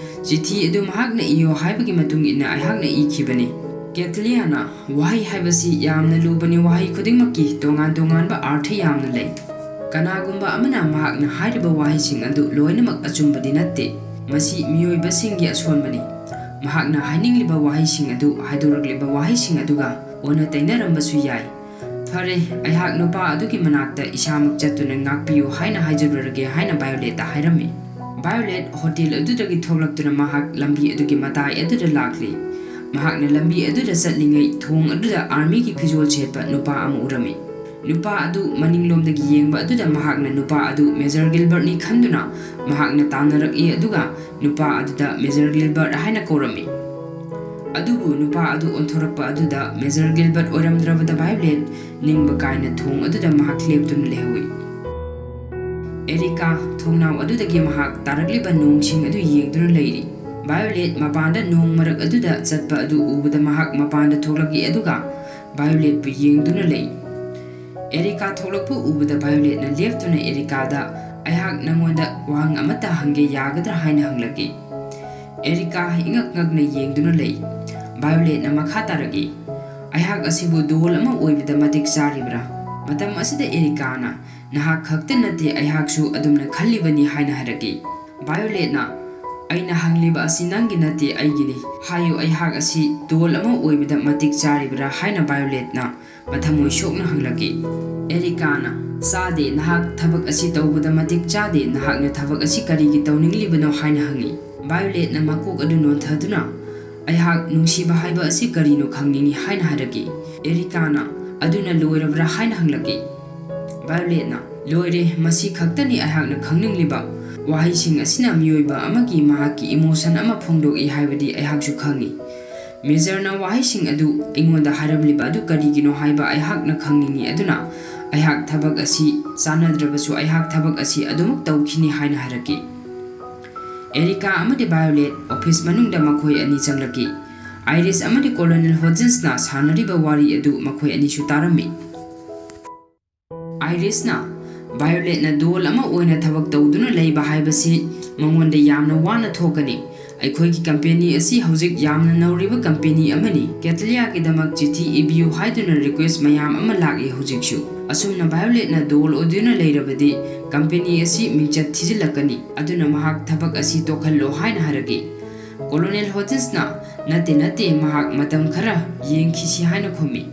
ꯆꯤꯊꯤ ꯑꯗꯨ ꯃꯍꯥꯛꯅ ꯏꯌꯣ ꯍꯥꯏꯕꯒꯤ ꯃꯇꯨꯡ ꯏꯟꯅ ꯑꯩꯍꯥꯛꯅ ꯏꯈꯤꯕꯅꯤ"꯫ ꯀꯦꯇꯂꯤꯌꯥꯅ, "ꯋꯥꯍꯩ ꯍꯥꯏꯕꯁꯤ ꯌꯥꯝꯅ ꯂꯨꯕꯅꯤ, ꯋꯥꯍꯩ ꯈꯨꯗꯤꯡꯃꯛꯀꯤ ꯇꯣꯉꯥꯟ ꯇꯣꯉꯥꯟꯕ ꯑꯥꯔꯊ ꯌꯥꯝꯅ ꯂꯩ꯫ ꯀꯅꯥꯒꯨꯝꯕ ꯑꯃꯅ ꯃꯍꯥꯛꯅ ꯍꯥꯏꯔꯤꯕ ꯋꯥꯍꯩꯁꯤꯡ ꯑꯗꯨ ꯂꯣꯏꯅꯃꯛ ꯑꯆꯨꯝꯕꯗꯤ ꯅꯠꯇꯦ꯫ ꯃꯁꯤ ꯃꯤꯑꯣꯏꯕꯁꯤꯡꯒꯤ ꯑꯁꯣꯟꯕꯅꯤ꯫ ꯃꯍꯥꯛꯅ ꯍꯥꯏꯅꯤꯡꯂꯤꯕ ꯋꯥꯍꯩꯁꯤꯡ ꯑꯗꯨ ꯍꯥꯏꯗꯣꯔꯛꯂꯤꯕ ꯋꯥꯍꯩꯁꯤꯡ ꯑꯗꯨꯒ ꯑꯣꯟꯅ ꯇꯩꯅꯔꯝꯕꯁꯨ ꯌꯥꯏ꯫ "ꯐꯔꯦ, ꯑꯩꯍꯥꯛ ꯅꯨꯄꯥ ꯑꯗꯨꯒꯤ ꯃꯅꯥꯛꯇ ꯏꯁꯥꯃꯛ ꯆꯠꯇꯨꯅ ꯉꯥꯛꯄꯤꯌꯨ ꯍꯥꯏꯅ ꯍꯥꯏꯖꯔꯨꯔꯒꯦ" ꯍꯥꯏꯅ ꯚꯥꯏꯑꯣꯂꯦꯠꯇ ꯍꯥꯏꯔꯝꯃꯤ꯫ ꯚꯥꯏꯑꯣꯂꯦꯠ ꯍꯣꯇꯦꯜ ꯑꯗꯨꯗꯒꯤ ꯊꯣꯛꯂꯛꯇꯨꯅ ꯃꯍꯥꯛ ꯂꯝꯕꯤ ꯑꯗꯨꯒꯤ ꯃꯇꯥꯏ ꯑꯗꯨꯗ ꯂꯥꯛꯂꯤ꯫ ꯃꯍꯥꯛꯅ ꯂꯝꯕꯤ ꯑꯗꯨꯗ ꯆꯠꯂꯤꯉꯩ ꯊꯣꯡ ꯑꯗꯨꯗ ꯑꯥꯔꯃꯤꯒꯤ ꯐꯤꯖꯣꯜ ꯁꯦꯠꯄ ꯅꯨꯄꯥ ꯑꯃ ꯎꯔꯝꯃꯤ꯫ ꯅꯨꯄꯥ ꯑꯗꯨ ꯃꯅꯤꯡꯂꯣꯝꯗꯒꯤ ꯌꯦꯡꯕ ꯑꯗꯨꯗ ꯃꯍꯥꯛꯅ ꯅꯨꯄꯥ ꯑꯗꯨ ꯃꯦꯖꯔ ꯒꯤꯜꯕꯔꯠꯅꯤ ꯈꯟꯗꯨꯅ ꯃꯍꯥꯛꯅ ꯇꯥꯟꯅꯔꯛꯏ, ꯑꯗꯨꯒ ꯅꯨꯄꯥ ꯑꯗꯨꯗ ꯃꯦꯖꯔ ꯒꯤꯜꯕꯔꯠ ꯍꯥꯏꯅ ꯀꯧꯔꯝꯃꯤ꯫ ꯑꯗꯨꯕꯨ ꯅꯨꯄꯥ ꯑꯗꯨ ꯑꯣꯟꯊꯣꯔꯛꯄ ꯑꯗꯨꯗ ꯃꯦꯖꯔ ꯒꯤꯜꯕꯔꯠ ꯑꯣꯏꯔꯝꯗ꯭ꯔꯕꯗ ꯚꯥꯏꯑꯣꯂꯦꯠ ꯅꯤꯡꯕ ꯀꯥꯏꯅ ꯊꯣꯡ ꯑꯗꯨꯗ ꯃꯍꯥꯛ ꯂꯦꯞꯇꯨꯅ ꯂꯩꯍꯧꯏ꯫ ꯑꯦꯔꯤꯀꯥ ꯊꯣꯡꯅꯥꯎ ꯑꯗꯨꯗꯒꯤ ꯃꯍꯥꯛ ꯇꯥꯔꯛꯂꯤꯕ ꯅꯣꯡꯁꯤꯡ ꯑꯗꯨ ꯌꯦꯡꯗꯨꯅ ꯂꯩꯔꯤ꯫ ꯚꯥꯏꯑꯣꯂꯦꯠ ꯃꯄꯥꯟꯗ ꯅꯣꯡ ꯃꯔꯛ ꯑꯗꯨꯗ ꯆꯠꯄ ꯑꯗꯨ ꯎꯕꯗ ꯃꯍꯥꯛ ꯃꯄꯥꯟꯗ ꯊꯣꯛꯂꯛꯏ, ꯑꯗꯨꯒ ꯚꯥꯏꯑꯣꯂꯦꯠꯄꯨ ꯌꯦꯡꯗꯨꯅ ꯂꯩ꯫ ꯑꯦꯔꯤꯀꯥ ꯊꯣꯛꯂꯛꯄ ꯎꯕꯗ ꯚꯥꯏꯑꯣꯂꯦꯠꯅ ꯂꯦꯞꯇꯨꯅ ꯑꯦꯔꯤꯀꯥꯗ, "ꯑꯩꯍꯥꯛ ꯅꯉꯣꯟꯗ ꯋꯥꯍꯪ ꯑꯃꯠꯇ ꯍꯪꯒꯦ ꯌꯥꯒꯗ꯭ꯔꯥ?" ꯍꯥꯏꯅ ꯍꯪꯂꯛꯏ꯫ ꯑꯦꯔꯤꯀꯥ ꯏꯉꯛ ꯉꯛꯅ ꯌꯦꯡꯗꯨꯅ ꯂꯩ꯫ ꯚꯥꯏꯑꯣꯂꯦꯠꯅ ꯃꯈꯥ ꯇꯥꯔꯛꯏ, "ꯑꯩꯍꯥꯛ ꯑꯁꯤꯕꯨ ꯗꯣꯜ ꯑꯃ ꯑꯣꯏꯕꯗ ꯃꯇꯤꯛ ꯆꯥꯔꯤꯕ꯭ꯔꯥ?" ꯃꯇꯝ ꯑꯁꯤꯗ ꯑꯦꯔꯤꯀꯥꯅ, "ꯅꯍꯥꯛ ꯈꯛꯇ ꯅꯠꯇꯦ, ꯑꯩꯍꯥꯛꯁꯨ ꯑꯗꯨꯝꯅ ꯈꯜꯂꯤꯕꯅꯤ" ꯍꯥꯏꯅ ꯍꯥꯏꯔꯛꯏ꯫ ꯚꯥꯏꯑꯣꯂꯦꯠꯅ, "ꯑꯩꯅ ꯍꯪꯂꯤꯕ ꯑꯁꯤ ꯅꯪꯒꯤ ꯅꯠꯇꯦ, ꯑꯩꯒꯤꯅꯤ꯫ ꯍꯥꯏꯌꯨ, ꯑꯩꯍꯥꯛ ꯑꯁꯤ ꯗꯣꯜ ꯑꯃ ꯑꯣꯏꯕꯗ ꯃꯇꯤꯛ ꯆꯥꯔꯤꯕ꯭ꯔꯥ?" ꯍꯥꯏꯅ ꯚꯥꯏꯑꯣꯂꯦꯠꯅ ꯃꯊꯃꯣꯏ ꯁꯣꯛꯅ ꯍꯪꯂꯛꯏ꯫ ꯑꯦꯔꯤꯀꯥꯅ, "ꯆꯥꯗꯦ, ꯅꯍꯥꯛ ꯊꯕꯛ ꯑꯁꯤ ꯇꯧꯕꯗ ꯃꯇꯤꯛ ꯆꯥꯗꯦ, ꯅꯍꯥꯛꯅ ꯊꯕꯛ ꯑꯁꯤ ꯀꯔꯤꯒꯤ ꯇꯧꯅꯤꯡꯂꯤꯕꯅꯣ?" ꯍꯥꯏꯅ ꯍꯪꯏ꯫ ꯚꯥꯏꯑꯣꯂꯦꯠꯅ ꯃꯀꯣꯛ ꯑꯗꯨ ꯅꯣꯟꯊꯗꯨꯅ, "ꯑꯩꯍꯥꯛ ꯅꯨꯡꯁꯤꯕ ꯍꯥꯏꯕ ꯑꯁꯤ ꯀꯔꯤꯅꯣ ꯈꯪꯅꯤꯡꯏ" ꯍꯥꯏꯅ ꯍꯥꯏꯔꯛꯏ꯫ ꯑꯦꯔꯤꯀꯥꯅ, "ꯑꯗꯨꯅ ꯂꯣꯏꯔꯕ꯭ꯔꯥ?" ꯍꯥꯏꯅ ꯍꯪꯂꯛꯏ꯫ ꯚꯥꯏꯑꯣꯂꯦꯠꯅ, "ꯂꯣꯏꯔꯦ, ꯃꯁꯤ ꯈꯛꯇꯅꯤ ꯑꯩꯍꯥꯛꯅ ꯈꯪꯅꯤꯡꯂꯤꯕ꯫ ꯋꯥꯍꯩꯁꯤꯡ ꯑꯁꯤꯅ ꯃꯤꯑꯣꯏꯕ ꯑꯃꯒꯤ ꯃꯍꯥꯛꯀꯤ ꯏꯃꯣꯁꯟ ꯑꯃ ꯐꯣꯡꯗꯣꯛꯏ ꯍꯥꯏꯕꯗꯤ ꯑꯩꯍꯥꯛꯁꯨ ꯈꯪꯏ꯫ ꯃꯦꯖꯔꯅ ꯋꯥꯍꯩꯁꯤꯡ ꯑꯗꯨ ꯑꯩꯉꯣꯟꯗ ꯍꯥꯏꯔꯝꯂꯤꯕ ꯑꯗꯨ ꯀꯔꯤꯒꯤꯅꯣ ꯍꯥꯏꯕ ꯑꯩꯍꯥꯛꯅ ꯈꯪꯅꯤꯡꯏ, ꯑꯗꯨꯅ ꯑꯩꯍꯥꯛ ꯊꯕꯛ ꯑꯁꯤ ꯆꯥꯟꯅꯗ꯭ꯔꯕꯁꯨ ꯑꯩꯍꯥꯛ ꯊꯕꯛ ꯑꯁꯤ ꯑꯗꯨꯃꯛ ꯇꯧꯈꯤꯅꯤ" ꯍꯥꯏꯅ ꯍꯥꯏꯔꯛꯈꯤ꯫ ꯑꯦꯔꯤꯀꯥ ꯑꯃꯗꯤ ꯚꯥꯏꯑꯣꯂꯦꯠ ꯑꯣꯐꯤꯁ ꯃꯅꯨꯡꯗ ꯃꯈꯣꯏ ꯑꯅꯤ ꯆꯪꯂꯛꯈꯤ꯫ ꯑꯥꯏꯔꯤꯁ ꯑꯃꯗꯤ ꯀꯣꯂꯣꯅꯦꯜ ꯍꯣꯖꯤꯟꯁꯅ ꯁꯥꯟꯅꯔꯤꯕ ꯋꯥꯔꯤ ꯑꯗꯨ ꯃꯈꯣꯏ ꯑꯅꯤꯁꯨ ꯇꯥꯔꯝꯃꯤ꯫ ꯑꯥꯏꯔꯤꯁꯅ, "ꯚꯥꯏꯑꯣꯂꯦꯠꯅ ꯗꯣꯜ ꯑꯃ ꯑꯣꯏꯅ ꯊꯕꯛ ꯇꯧꯗꯨꯅ ꯂꯩꯕ ꯍꯥꯏꯕꯁꯤ ꯃꯉꯣꯟꯗ ꯌꯥꯝꯅ ꯋꯥꯅ ꯊꯣꯛꯀꯅꯤ꯫ "ꯑꯩꯈꯣꯏꯒꯤ ꯀꯝꯄꯦꯅꯤ ꯑꯁꯤ ꯍꯧꯖꯤꯛ ꯌꯥꯝꯅ ꯅꯧꯔꯤꯕ ꯀꯝꯄꯦꯅꯤ ꯑꯃꯅꯤ꯫ ꯀꯦꯇꯂꯤꯌꯥꯒꯤꯗꯃꯛ ꯆꯤꯊꯤ ꯏꯕꯤꯌꯨ ꯍꯥꯏꯗꯨꯅ ꯔꯤꯀ꯭ꯋꯦꯁ ꯃꯌꯥꯝ ꯑꯃ ꯂꯥꯛꯂꯤ ꯍꯧꯖꯤꯛꯁꯨ꯫ ꯑꯁꯨꯝꯅ ꯚꯥꯏꯑꯣꯂꯦꯠꯅ ꯗꯣꯜ ꯑꯣꯏꯗꯨꯅ ꯂꯩꯔꯕꯗꯤ ꯀꯝꯄꯦꯅꯤ ꯑꯁꯤ ꯃꯤꯡꯆꯠ ꯊꯤꯖꯤꯜꯂꯛꯀꯅꯤ꯫ ꯑꯗꯨꯅ ꯃꯍꯥꯛ ꯊꯕꯛ ꯑꯁꯤ ꯇꯣꯛꯍꯜꯂꯣ" ꯍꯥꯏꯅ ꯍꯥꯏꯔꯛꯏ꯫ ꯀꯣꯂꯣꯅꯦꯜ ꯍꯣꯆꯤꯟꯁꯅ, "ꯅꯠꯇꯦ, ꯅꯠꯇꯦ, ꯃꯍꯥꯛ ꯃꯇꯝ ꯈꯔ ꯌꯦꯡꯈꯤꯁꯤ" ꯍꯥꯏꯅ ꯈꯨꯝꯃꯤ꯫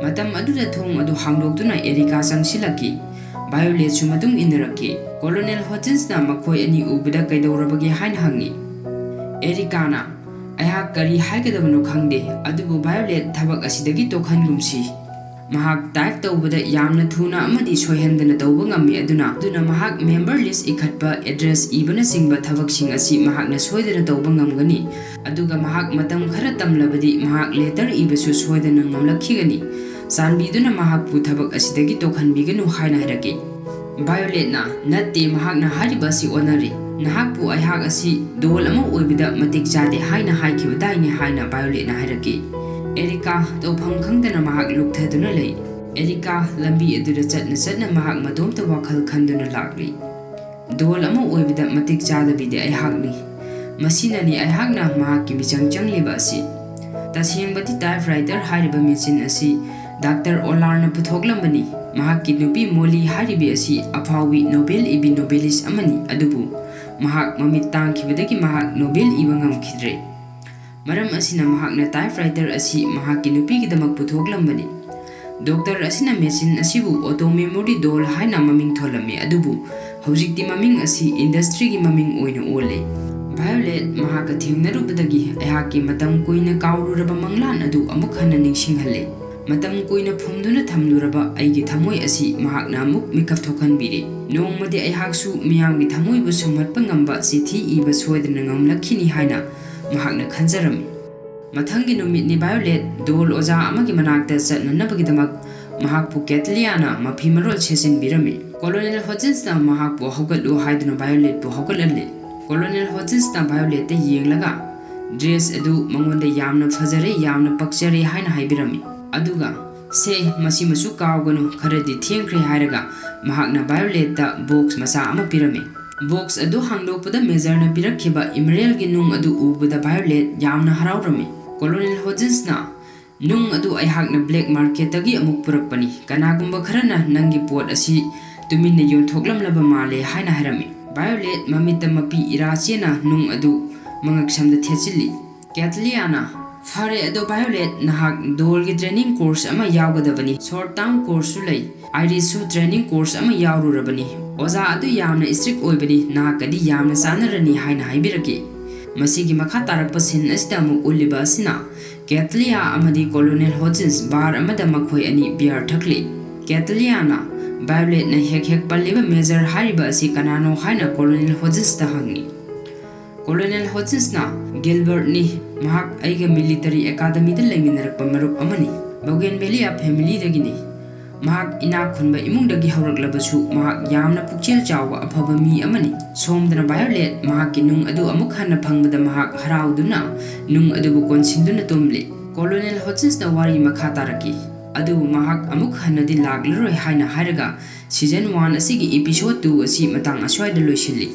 ꯃꯇꯝ ꯑꯗꯨꯗ ꯊꯣꯡ ꯑꯗꯨ ꯍꯥꯡꯗꯣꯛꯇꯨꯅ ꯑꯦꯔꯤꯀꯥ ꯆꯪꯁꯤꯜꯂꯛꯈꯤ꯫ ꯚꯥꯏꯑꯣꯂꯦꯠꯁꯨ ꯃꯇꯨꯡ ꯏꯟꯅꯔꯛꯈꯤ꯫ ꯀꯣꯂꯣꯅꯦꯜ ꯍꯣꯆꯤꯟꯁꯅ ꯃꯈꯣꯏ ꯑꯅꯤ ꯎꯕꯗ "ꯀꯩꯗꯧꯔꯕꯒꯦ?" ꯍꯥꯏꯅ ꯍꯪꯉꯤ꯫ ꯑꯦꯔꯤꯀꯥꯅ, "ꯑꯩꯍꯥꯛ ꯀꯔꯤ ꯍꯥꯏꯒꯗꯕꯅꯣ ꯈꯪꯗꯦ, ꯑꯗꯨꯕꯨ ꯚꯥꯏꯑꯣꯂꯦꯠ ꯊꯕꯛ ꯑꯁꯤꯗꯒꯤ ꯇꯣꯛꯍꯟꯒꯨꯝꯁꯤ꯫ ꯃꯍꯥꯛ ꯇꯥꯏꯞ ꯇꯧꯕꯗ ꯌꯥꯝꯅ ꯊꯨꯅ ꯑꯃꯗꯤ ꯁꯣꯏꯍꯟꯗꯅ ꯇꯧꯕ ꯉꯝꯃꯤ, ꯑꯗꯨꯅ, ꯑꯗꯨꯅ ꯃꯍꯥꯛ ꯃꯦꯝꯕꯔ ꯂꯤꯁ ꯏꯈꯠꯄ, ꯑꯦꯗ꯭ꯔꯦꯁ ꯏꯕꯅꯆꯤꯡꯕ ꯊꯕꯛꯁꯤꯡ ꯑꯁꯤ ꯃꯍꯥꯛꯅ ꯁꯣꯏꯗꯅ ꯇꯧꯕ ꯉꯝꯒꯅꯤ꯫ ꯑꯗꯨꯒ ꯃꯍꯥꯛ ꯃꯇꯝ ꯈꯔ ꯇꯝꯂꯕꯗꯤ ꯃꯍꯥꯛ ꯂꯦꯇꯔ ꯏꯕꯁꯨ ꯁꯣꯏꯗꯅ ꯉꯝꯂꯛꯈꯤꯒꯅꯤ꯫ ꯆꯥꯟꯕꯤꯗꯨꯅ ꯃꯍꯥꯛꯄꯨ ꯊꯕꯛ ꯑꯁꯤꯗꯒꯤ ꯇꯣꯛꯍꯟꯕꯤꯒꯅꯨ" ꯍꯥꯏꯅ ꯍꯥꯏꯔꯛꯏ꯫ ꯚꯥꯏꯑꯣꯂꯦꯠꯅ, "ꯅꯠꯇꯦ, ꯃꯍꯥꯛꯅ ꯍꯥꯏꯔꯤꯕ ꯑꯁꯤ ꯑꯣꯟꯅꯔꯦ꯫ ꯅꯍꯥꯛꯄꯨ ꯑꯩꯍꯥꯛ ꯑꯁꯤ ꯗꯣꯜ ꯑꯃ ꯑꯣꯏꯕꯗ ꯃꯇꯤꯛ ꯆꯥꯗꯦ ꯍꯥꯏꯅ ꯍꯥꯏꯈꯤꯕꯗꯥꯏꯅꯦ?" ꯍꯥꯏꯅ ꯚꯥꯏꯑꯣꯂꯦꯠꯅ ꯍꯥꯏꯔꯛꯏ꯫ ꯑꯦꯔꯤꯀꯥ ꯇꯧꯐꯝ ꯈꯪꯗꯅ ꯃꯍꯥꯛ ꯂꯨꯞꯊꯗꯨꯅ ꯂꯩ꯫ ꯑꯦꯔꯤꯀꯥ ꯂꯝꯕꯤ ꯑꯗꯨꯗ ꯆꯠꯅ ꯆꯠꯅ ꯃꯍꯥꯛ ꯃꯇꯣꯝꯇ ꯋꯥꯈꯜ ꯈꯟꯗꯨꯅ ꯂꯥꯛꯂꯤ꯫ "ꯗꯣꯜ ꯑꯃ ꯑꯣꯏꯕꯗ ꯃꯇꯤꯛ ꯆꯥꯗꯕꯤꯗꯤ ꯑꯩꯍꯥꯛꯅꯤ꯫ ꯃꯁꯤꯅꯅꯤ ꯑꯩꯍꯥꯛꯅ ꯃꯍꯥꯛꯀꯤ ꯃꯤꯆꯪ ꯆꯪꯂꯤꯕ ꯑꯁꯤ꯫ ꯇꯁꯦꯡꯕꯗꯤ ꯇꯥꯏꯞꯔꯥꯏꯇꯔ ꯍꯥꯏꯔꯤꯕ ꯃꯦꯆꯤꯟ ꯑꯁꯤ ꯗꯥꯛꯇꯔ ꯑꯣꯂꯥꯔꯅ ꯄꯨꯊꯣꯛꯂꯝꯕꯅꯤ꯫ ꯃꯍꯥꯛꯀꯤ ꯅꯨꯄꯤ ꯃꯣꯂꯤ ꯍꯥꯏꯔꯤꯕꯤ ꯑꯁꯤ ꯑꯐꯥꯎꯕꯤ ꯅꯣꯕꯦꯜ ꯏꯕꯤ ꯅꯣꯕꯦꯂꯤꯁ ꯑꯃꯅꯤ, ꯑꯗꯨꯕꯨ ꯃꯍꯥꯛ ꯃꯃꯤꯠ ꯇꯥꯡꯈꯤꯕꯗꯒꯤ ꯃꯍꯥꯛ ꯅꯣꯕꯦꯜ ꯏꯕ ꯉꯝꯈꯤꯗ꯭ꯔꯦ꯫ ꯃꯔꯝ ꯑꯁꯤꯅ ꯃꯍꯥꯛꯅ ꯇꯥꯏꯞꯔꯥꯏꯇꯔ ꯑꯁꯤ ꯃꯍꯥꯛꯀꯤ ꯅꯨꯄꯤꯒꯤꯗꯃꯛ ꯄꯨꯊꯣꯛꯂꯝꯕꯅꯤ꯫ ꯗꯣꯛꯇꯔ ꯑꯁꯤꯅ ꯃꯦꯆꯤꯟ ꯑꯁꯤꯕꯨ ꯑꯣꯇꯣ ꯃꯦꯃꯣꯔꯤ ꯗꯣꯜ ꯍꯥꯏꯅ ꯃꯃꯤꯡ ꯊꯣꯜꯂꯝꯃꯤ, ꯑꯗꯨꯕꯨ ꯍꯧꯖꯤꯛꯇꯤ ꯃꯃꯤꯡ ꯑꯁꯤ ꯏꯟꯗꯁꯇ꯭ꯔꯤꯒꯤ ꯃꯃꯤꯡ ꯑꯣꯏꯅ ꯑꯣꯜꯂꯦ꯫ ꯚꯥꯏꯑꯣꯂꯦꯠ ꯃꯍꯥꯛꯀ ꯊꯦꯡꯅꯔꯨꯕꯗꯒꯤ ꯑꯩꯍꯥꯛꯀꯤ ꯃꯇꯝ ꯀꯨꯏꯅ ꯀꯥꯎꯔꯨꯔꯕ ꯃꯪꯂꯥꯟ ꯑꯗꯨ ꯑꯃꯨꯛ ꯍꯟꯅ ꯅꯤꯡꯁꯤꯡꯍꯜꯂꯦ꯫ ꯃꯇꯝ ꯀꯨꯏꯅ ꯐꯨꯝꯗꯨꯅ ꯊꯝꯂꯨꯔꯕ ꯑꯩꯒꯤ ꯊꯃꯣꯏ ꯑꯁꯤ ꯃꯍꯥꯛꯅ ꯑꯃꯨꯛ ꯃꯤꯀꯞ ꯊꯣꯛꯍꯟꯕꯤꯔꯦ꯫ ꯅꯣꯡꯃꯗꯤ ꯑꯩꯍꯥꯛꯁꯨ ꯃꯤꯌꯥꯝꯒꯤ ꯊꯃꯣꯏꯕꯨ ꯁꯨꯝꯍꯠꯄ ꯉꯝꯕ ꯆꯤꯊꯤ ꯏꯕ ꯁꯣꯏꯗꯅ ꯉꯝꯂꯛꯈꯤꯅꯤ ꯍꯥꯏꯅ ꯃꯍꯥꯛꯅ ꯈꯟꯖꯔꯝꯃꯤ꯫ ꯃꯊꯪꯒꯤ ꯅꯨꯃꯤꯠꯅꯤ ꯚꯥꯏꯑꯣꯂꯦꯠ ꯗꯣꯜ ꯑꯣꯖꯥ ꯑꯃꯒꯤ ꯃꯅꯥꯛꯇ ꯆꯠꯅꯅꯕꯒꯤꯗꯃꯛ ꯃꯍꯥꯛꯄꯨ ꯀꯦꯇꯂꯤꯌꯥꯅ ꯃꯐꯤ ꯃꯔꯣꯜ ꯁꯦꯠꯆꯤꯟꯕꯤꯔꯝꯃꯤ꯫ ꯀꯣꯂꯣꯅꯦꯜ ꯍꯣꯆꯤꯟꯁꯅ ꯃꯍꯥꯛꯄꯨ ꯍꯧꯒꯠꯂꯨ ꯍꯥꯏꯗꯨꯅ ꯚꯥꯏꯑꯣꯂꯦꯠꯄꯨ ꯍꯧꯒꯠꯍꯜꯂꯤ꯫ ꯀꯣꯂꯣꯅꯦꯜ ꯍꯣꯆꯤꯟꯁꯅ ꯚꯥꯏꯑꯣꯂꯦꯠꯇ ꯌꯦꯡꯂꯒ ꯗ꯭ꯔꯦꯁ ꯑꯗꯨ ꯃꯉꯣꯟꯗ ꯌꯥꯝꯅ ꯐꯖꯔꯦ, ꯌꯥꯝꯅ ꯄꯛꯆꯔꯦ ꯍꯥꯏꯅ ꯍꯥꯏꯕꯤꯔꯝꯃꯤ꯫ ꯑꯗꯨꯒ, "ꯁꯦ, ꯃꯁꯤꯃꯁꯨ ꯀꯥꯎꯒꯅꯨ, ꯈꯔꯗꯤ ꯊꯦꯡꯈ꯭ꯔꯦ" ꯍꯥꯏꯔꯒ ꯃꯍꯥꯛꯅ ꯚꯥꯏꯑꯣꯂꯦꯠꯇ ꯕꯣꯛꯁ ꯃꯆꯥ ꯑꯃ ꯄꯤꯔꯝꯃꯤ꯫ ꯕꯣꯛꯁ ꯑꯗꯨ ꯍꯥꯡꯗꯣꯛꯄꯗ ꯃꯦꯖꯔꯅ ꯄꯤꯔꯛꯈꯤꯕ ꯏꯃꯔꯦꯜꯒꯤ ꯅꯨꯡ ꯑꯗꯨ ꯎꯕꯗ ꯚꯥꯏꯑꯣꯂꯦꯠ ꯌꯥꯝꯅ ꯍꯔꯥꯎꯔꯝꯃꯤ꯫ ꯀꯣꯂꯣꯅꯦꯜ ꯍꯣꯖꯤꯟꯁꯅ, "ꯅꯨꯡ ꯑꯗꯨ ꯑꯩꯍꯥꯛꯅ ꯕ꯭ꯂꯦꯛ ꯃꯥꯔꯀꯦꯠꯇꯒꯤ ꯑꯃꯨꯛ ꯄꯨꯔꯛꯄꯅꯤ꯫ ꯀꯅꯥꯒꯨꯝꯕ ꯈꯔꯅ ꯅꯪꯒꯤ ꯄꯣꯠ ꯑꯁꯤ ꯇꯨꯃꯤꯟꯅ ꯌꯣꯟꯊꯣꯛꯂꯝꯂꯕ ꯃꯥꯜꯂꯦ" ꯍꯥꯏꯅ ꯍꯥꯏꯔꯝꯃꯤ꯫ ꯚꯥꯏꯑꯣꯂꯦꯠ ꯃꯃꯤꯠꯇ ꯃꯄꯤ ꯏꯔꯥ ꯆꯦꯅ ꯅꯨꯡ ꯑꯗꯨ ꯃꯉꯛꯁꯝꯗ ꯊꯦꯠꯆꯤꯜꯂꯤ꯫ ꯀꯦꯊꯂꯤꯌꯥꯅ, "ꯐꯔꯦ, ꯑꯗꯣ ꯚꯥꯏꯑꯣꯂꯦꯠ, ꯅꯍꯥꯛ ꯗꯣꯜꯒꯤ ꯇ꯭ꯔꯦꯅꯤꯡ ꯀꯣꯔꯁ ꯑꯃ ꯌꯥꯎꯒꯗꯕꯅꯤ꯫ ꯁꯣꯔꯠ ꯇꯥꯔꯝ ꯀꯣꯔꯁꯁꯨ ꯂꯩ꯫ ꯑꯥꯏꯔꯤꯁꯁꯨ ꯇ꯭ꯔꯦꯅꯤꯡ ꯀꯣꯔꯁ ꯑꯃ ꯌꯥꯎꯔꯨꯔꯕꯅꯤ꯫ ꯑꯣꯖꯥ ꯑꯗꯨ ꯌꯥꯝꯅ ꯏꯁꯇ꯭ꯔꯤꯛ ꯑꯣꯏꯕꯅꯤ, ꯅꯍꯥꯛꯀꯗꯤ ꯌꯥꯝꯅ ꯆꯥꯟꯅꯔꯅꯤ" ꯍꯥꯏꯅ ꯍꯥꯏꯕꯤꯔꯛꯈꯤ꯫ ꯃꯁꯤꯒꯤ ꯃꯈꯥ ꯇꯥꯔꯛꯄ ꯁꯤꯟ ꯑꯁꯤꯗ ꯑꯃꯨꯛ ꯎꯠꯂꯤꯕ ꯑꯁꯤꯅ, ꯀꯦꯊꯂꯤꯌꯥ ꯑꯃꯗꯤ ꯀꯣꯂꯣꯅꯦꯜ ꯍꯣꯖꯤꯟꯁ ꯕꯥꯔ ꯑꯃꯗ ꯃꯈꯣꯏ ꯑꯅꯤ ꯕꯤꯌꯥꯔ ꯊꯛꯂꯤ꯫ ꯀꯦꯊꯂꯤꯌꯥꯅ, "ꯚꯥꯏꯑꯣꯂꯦꯠꯅ ꯍꯦꯛ ꯍꯦꯛ ꯄꯜꯂꯤꯕ ꯃꯦꯖꯔ ꯍꯥꯏꯔꯤꯕ ꯑꯁꯤ ꯀꯅꯥꯅꯣ?" ꯍꯥꯏꯅ ꯀꯣꯂꯣꯅꯦꯜ ꯍꯣꯖꯤꯟꯁꯇ ꯍꯪꯉꯤ꯫ ꯀꯣꯂꯣꯅꯦꯜ ꯍꯣꯖꯤꯟꯁꯅ, "ꯒꯤꯜꯕꯔꯠꯅꯤ, ꯃꯍꯥꯛ ꯑꯩꯒ ꯃꯤꯂꯤꯇꯔꯤ ꯑꯦꯀꯥꯗꯃꯤꯗ ꯂꯩꯃꯤꯟꯅꯔꯛꯄ ꯃꯔꯨꯞ ꯑꯃꯅꯤ꯫ ꯕꯣꯒꯦꯟꯚꯦꯂꯤꯌꯥ ꯐꯦꯃꯤꯂꯤꯗꯒꯤꯅꯤ꯫ ꯃꯍꯥꯛ ꯏꯅꯥꯛ ꯈꯨꯟꯕ ꯏꯃꯨꯡꯗꯒꯤ ꯍꯧꯔꯛꯂꯕꯁꯨ ꯃꯍꯥꯛ ꯌꯥꯝꯅ ꯄꯨꯛꯆꯦꯜ ꯆꯥꯎꯕ ꯑꯐꯕ ꯃꯤ ꯑꯃꯅꯤ꯫ ꯁꯣꯝꯗꯅ ꯚꯥꯏꯑꯣꯂꯦꯠ ꯃꯍꯥꯛꯀꯤ ꯅꯨꯡ ꯑꯗꯨ ꯑꯃꯨꯛ ꯍꯟꯅ ꯐꯪꯕꯗ ꯃꯍꯥꯛ ꯍꯔꯥꯎꯗꯨꯅ ꯅꯨꯡ ꯑꯗꯨꯕꯨ ꯀꯣꯟꯁꯤꯟꯗꯨꯅ ꯇꯨꯝꯂꯤ"꯫ ꯀꯣꯂꯣꯅꯦꯜ ꯍꯣꯖꯤꯟꯁꯅ ꯋꯥꯔꯤ ꯃꯈꯥ ꯇꯥꯔꯛꯈꯤ꯫ "ꯑꯗꯨꯕꯨ ꯃꯍꯥꯛ ꯑꯃꯨꯛ ꯍꯟꯅꯗꯤ ꯂꯥꯛꯂꯔꯣꯏ" ꯍꯥꯏꯅ ꯍꯥꯏꯔꯒ ꯁꯤꯖꯟ ꯋꯥꯟ ꯑꯁꯤꯒꯤ ꯏꯄꯤꯁꯣꯗ ꯇꯨ ꯑꯁꯤ ꯃꯇꯥꯡ ꯑꯁ꯭ꯋꯥꯏꯗ ꯂꯣꯏꯁꯤꯜꯂꯤ꯫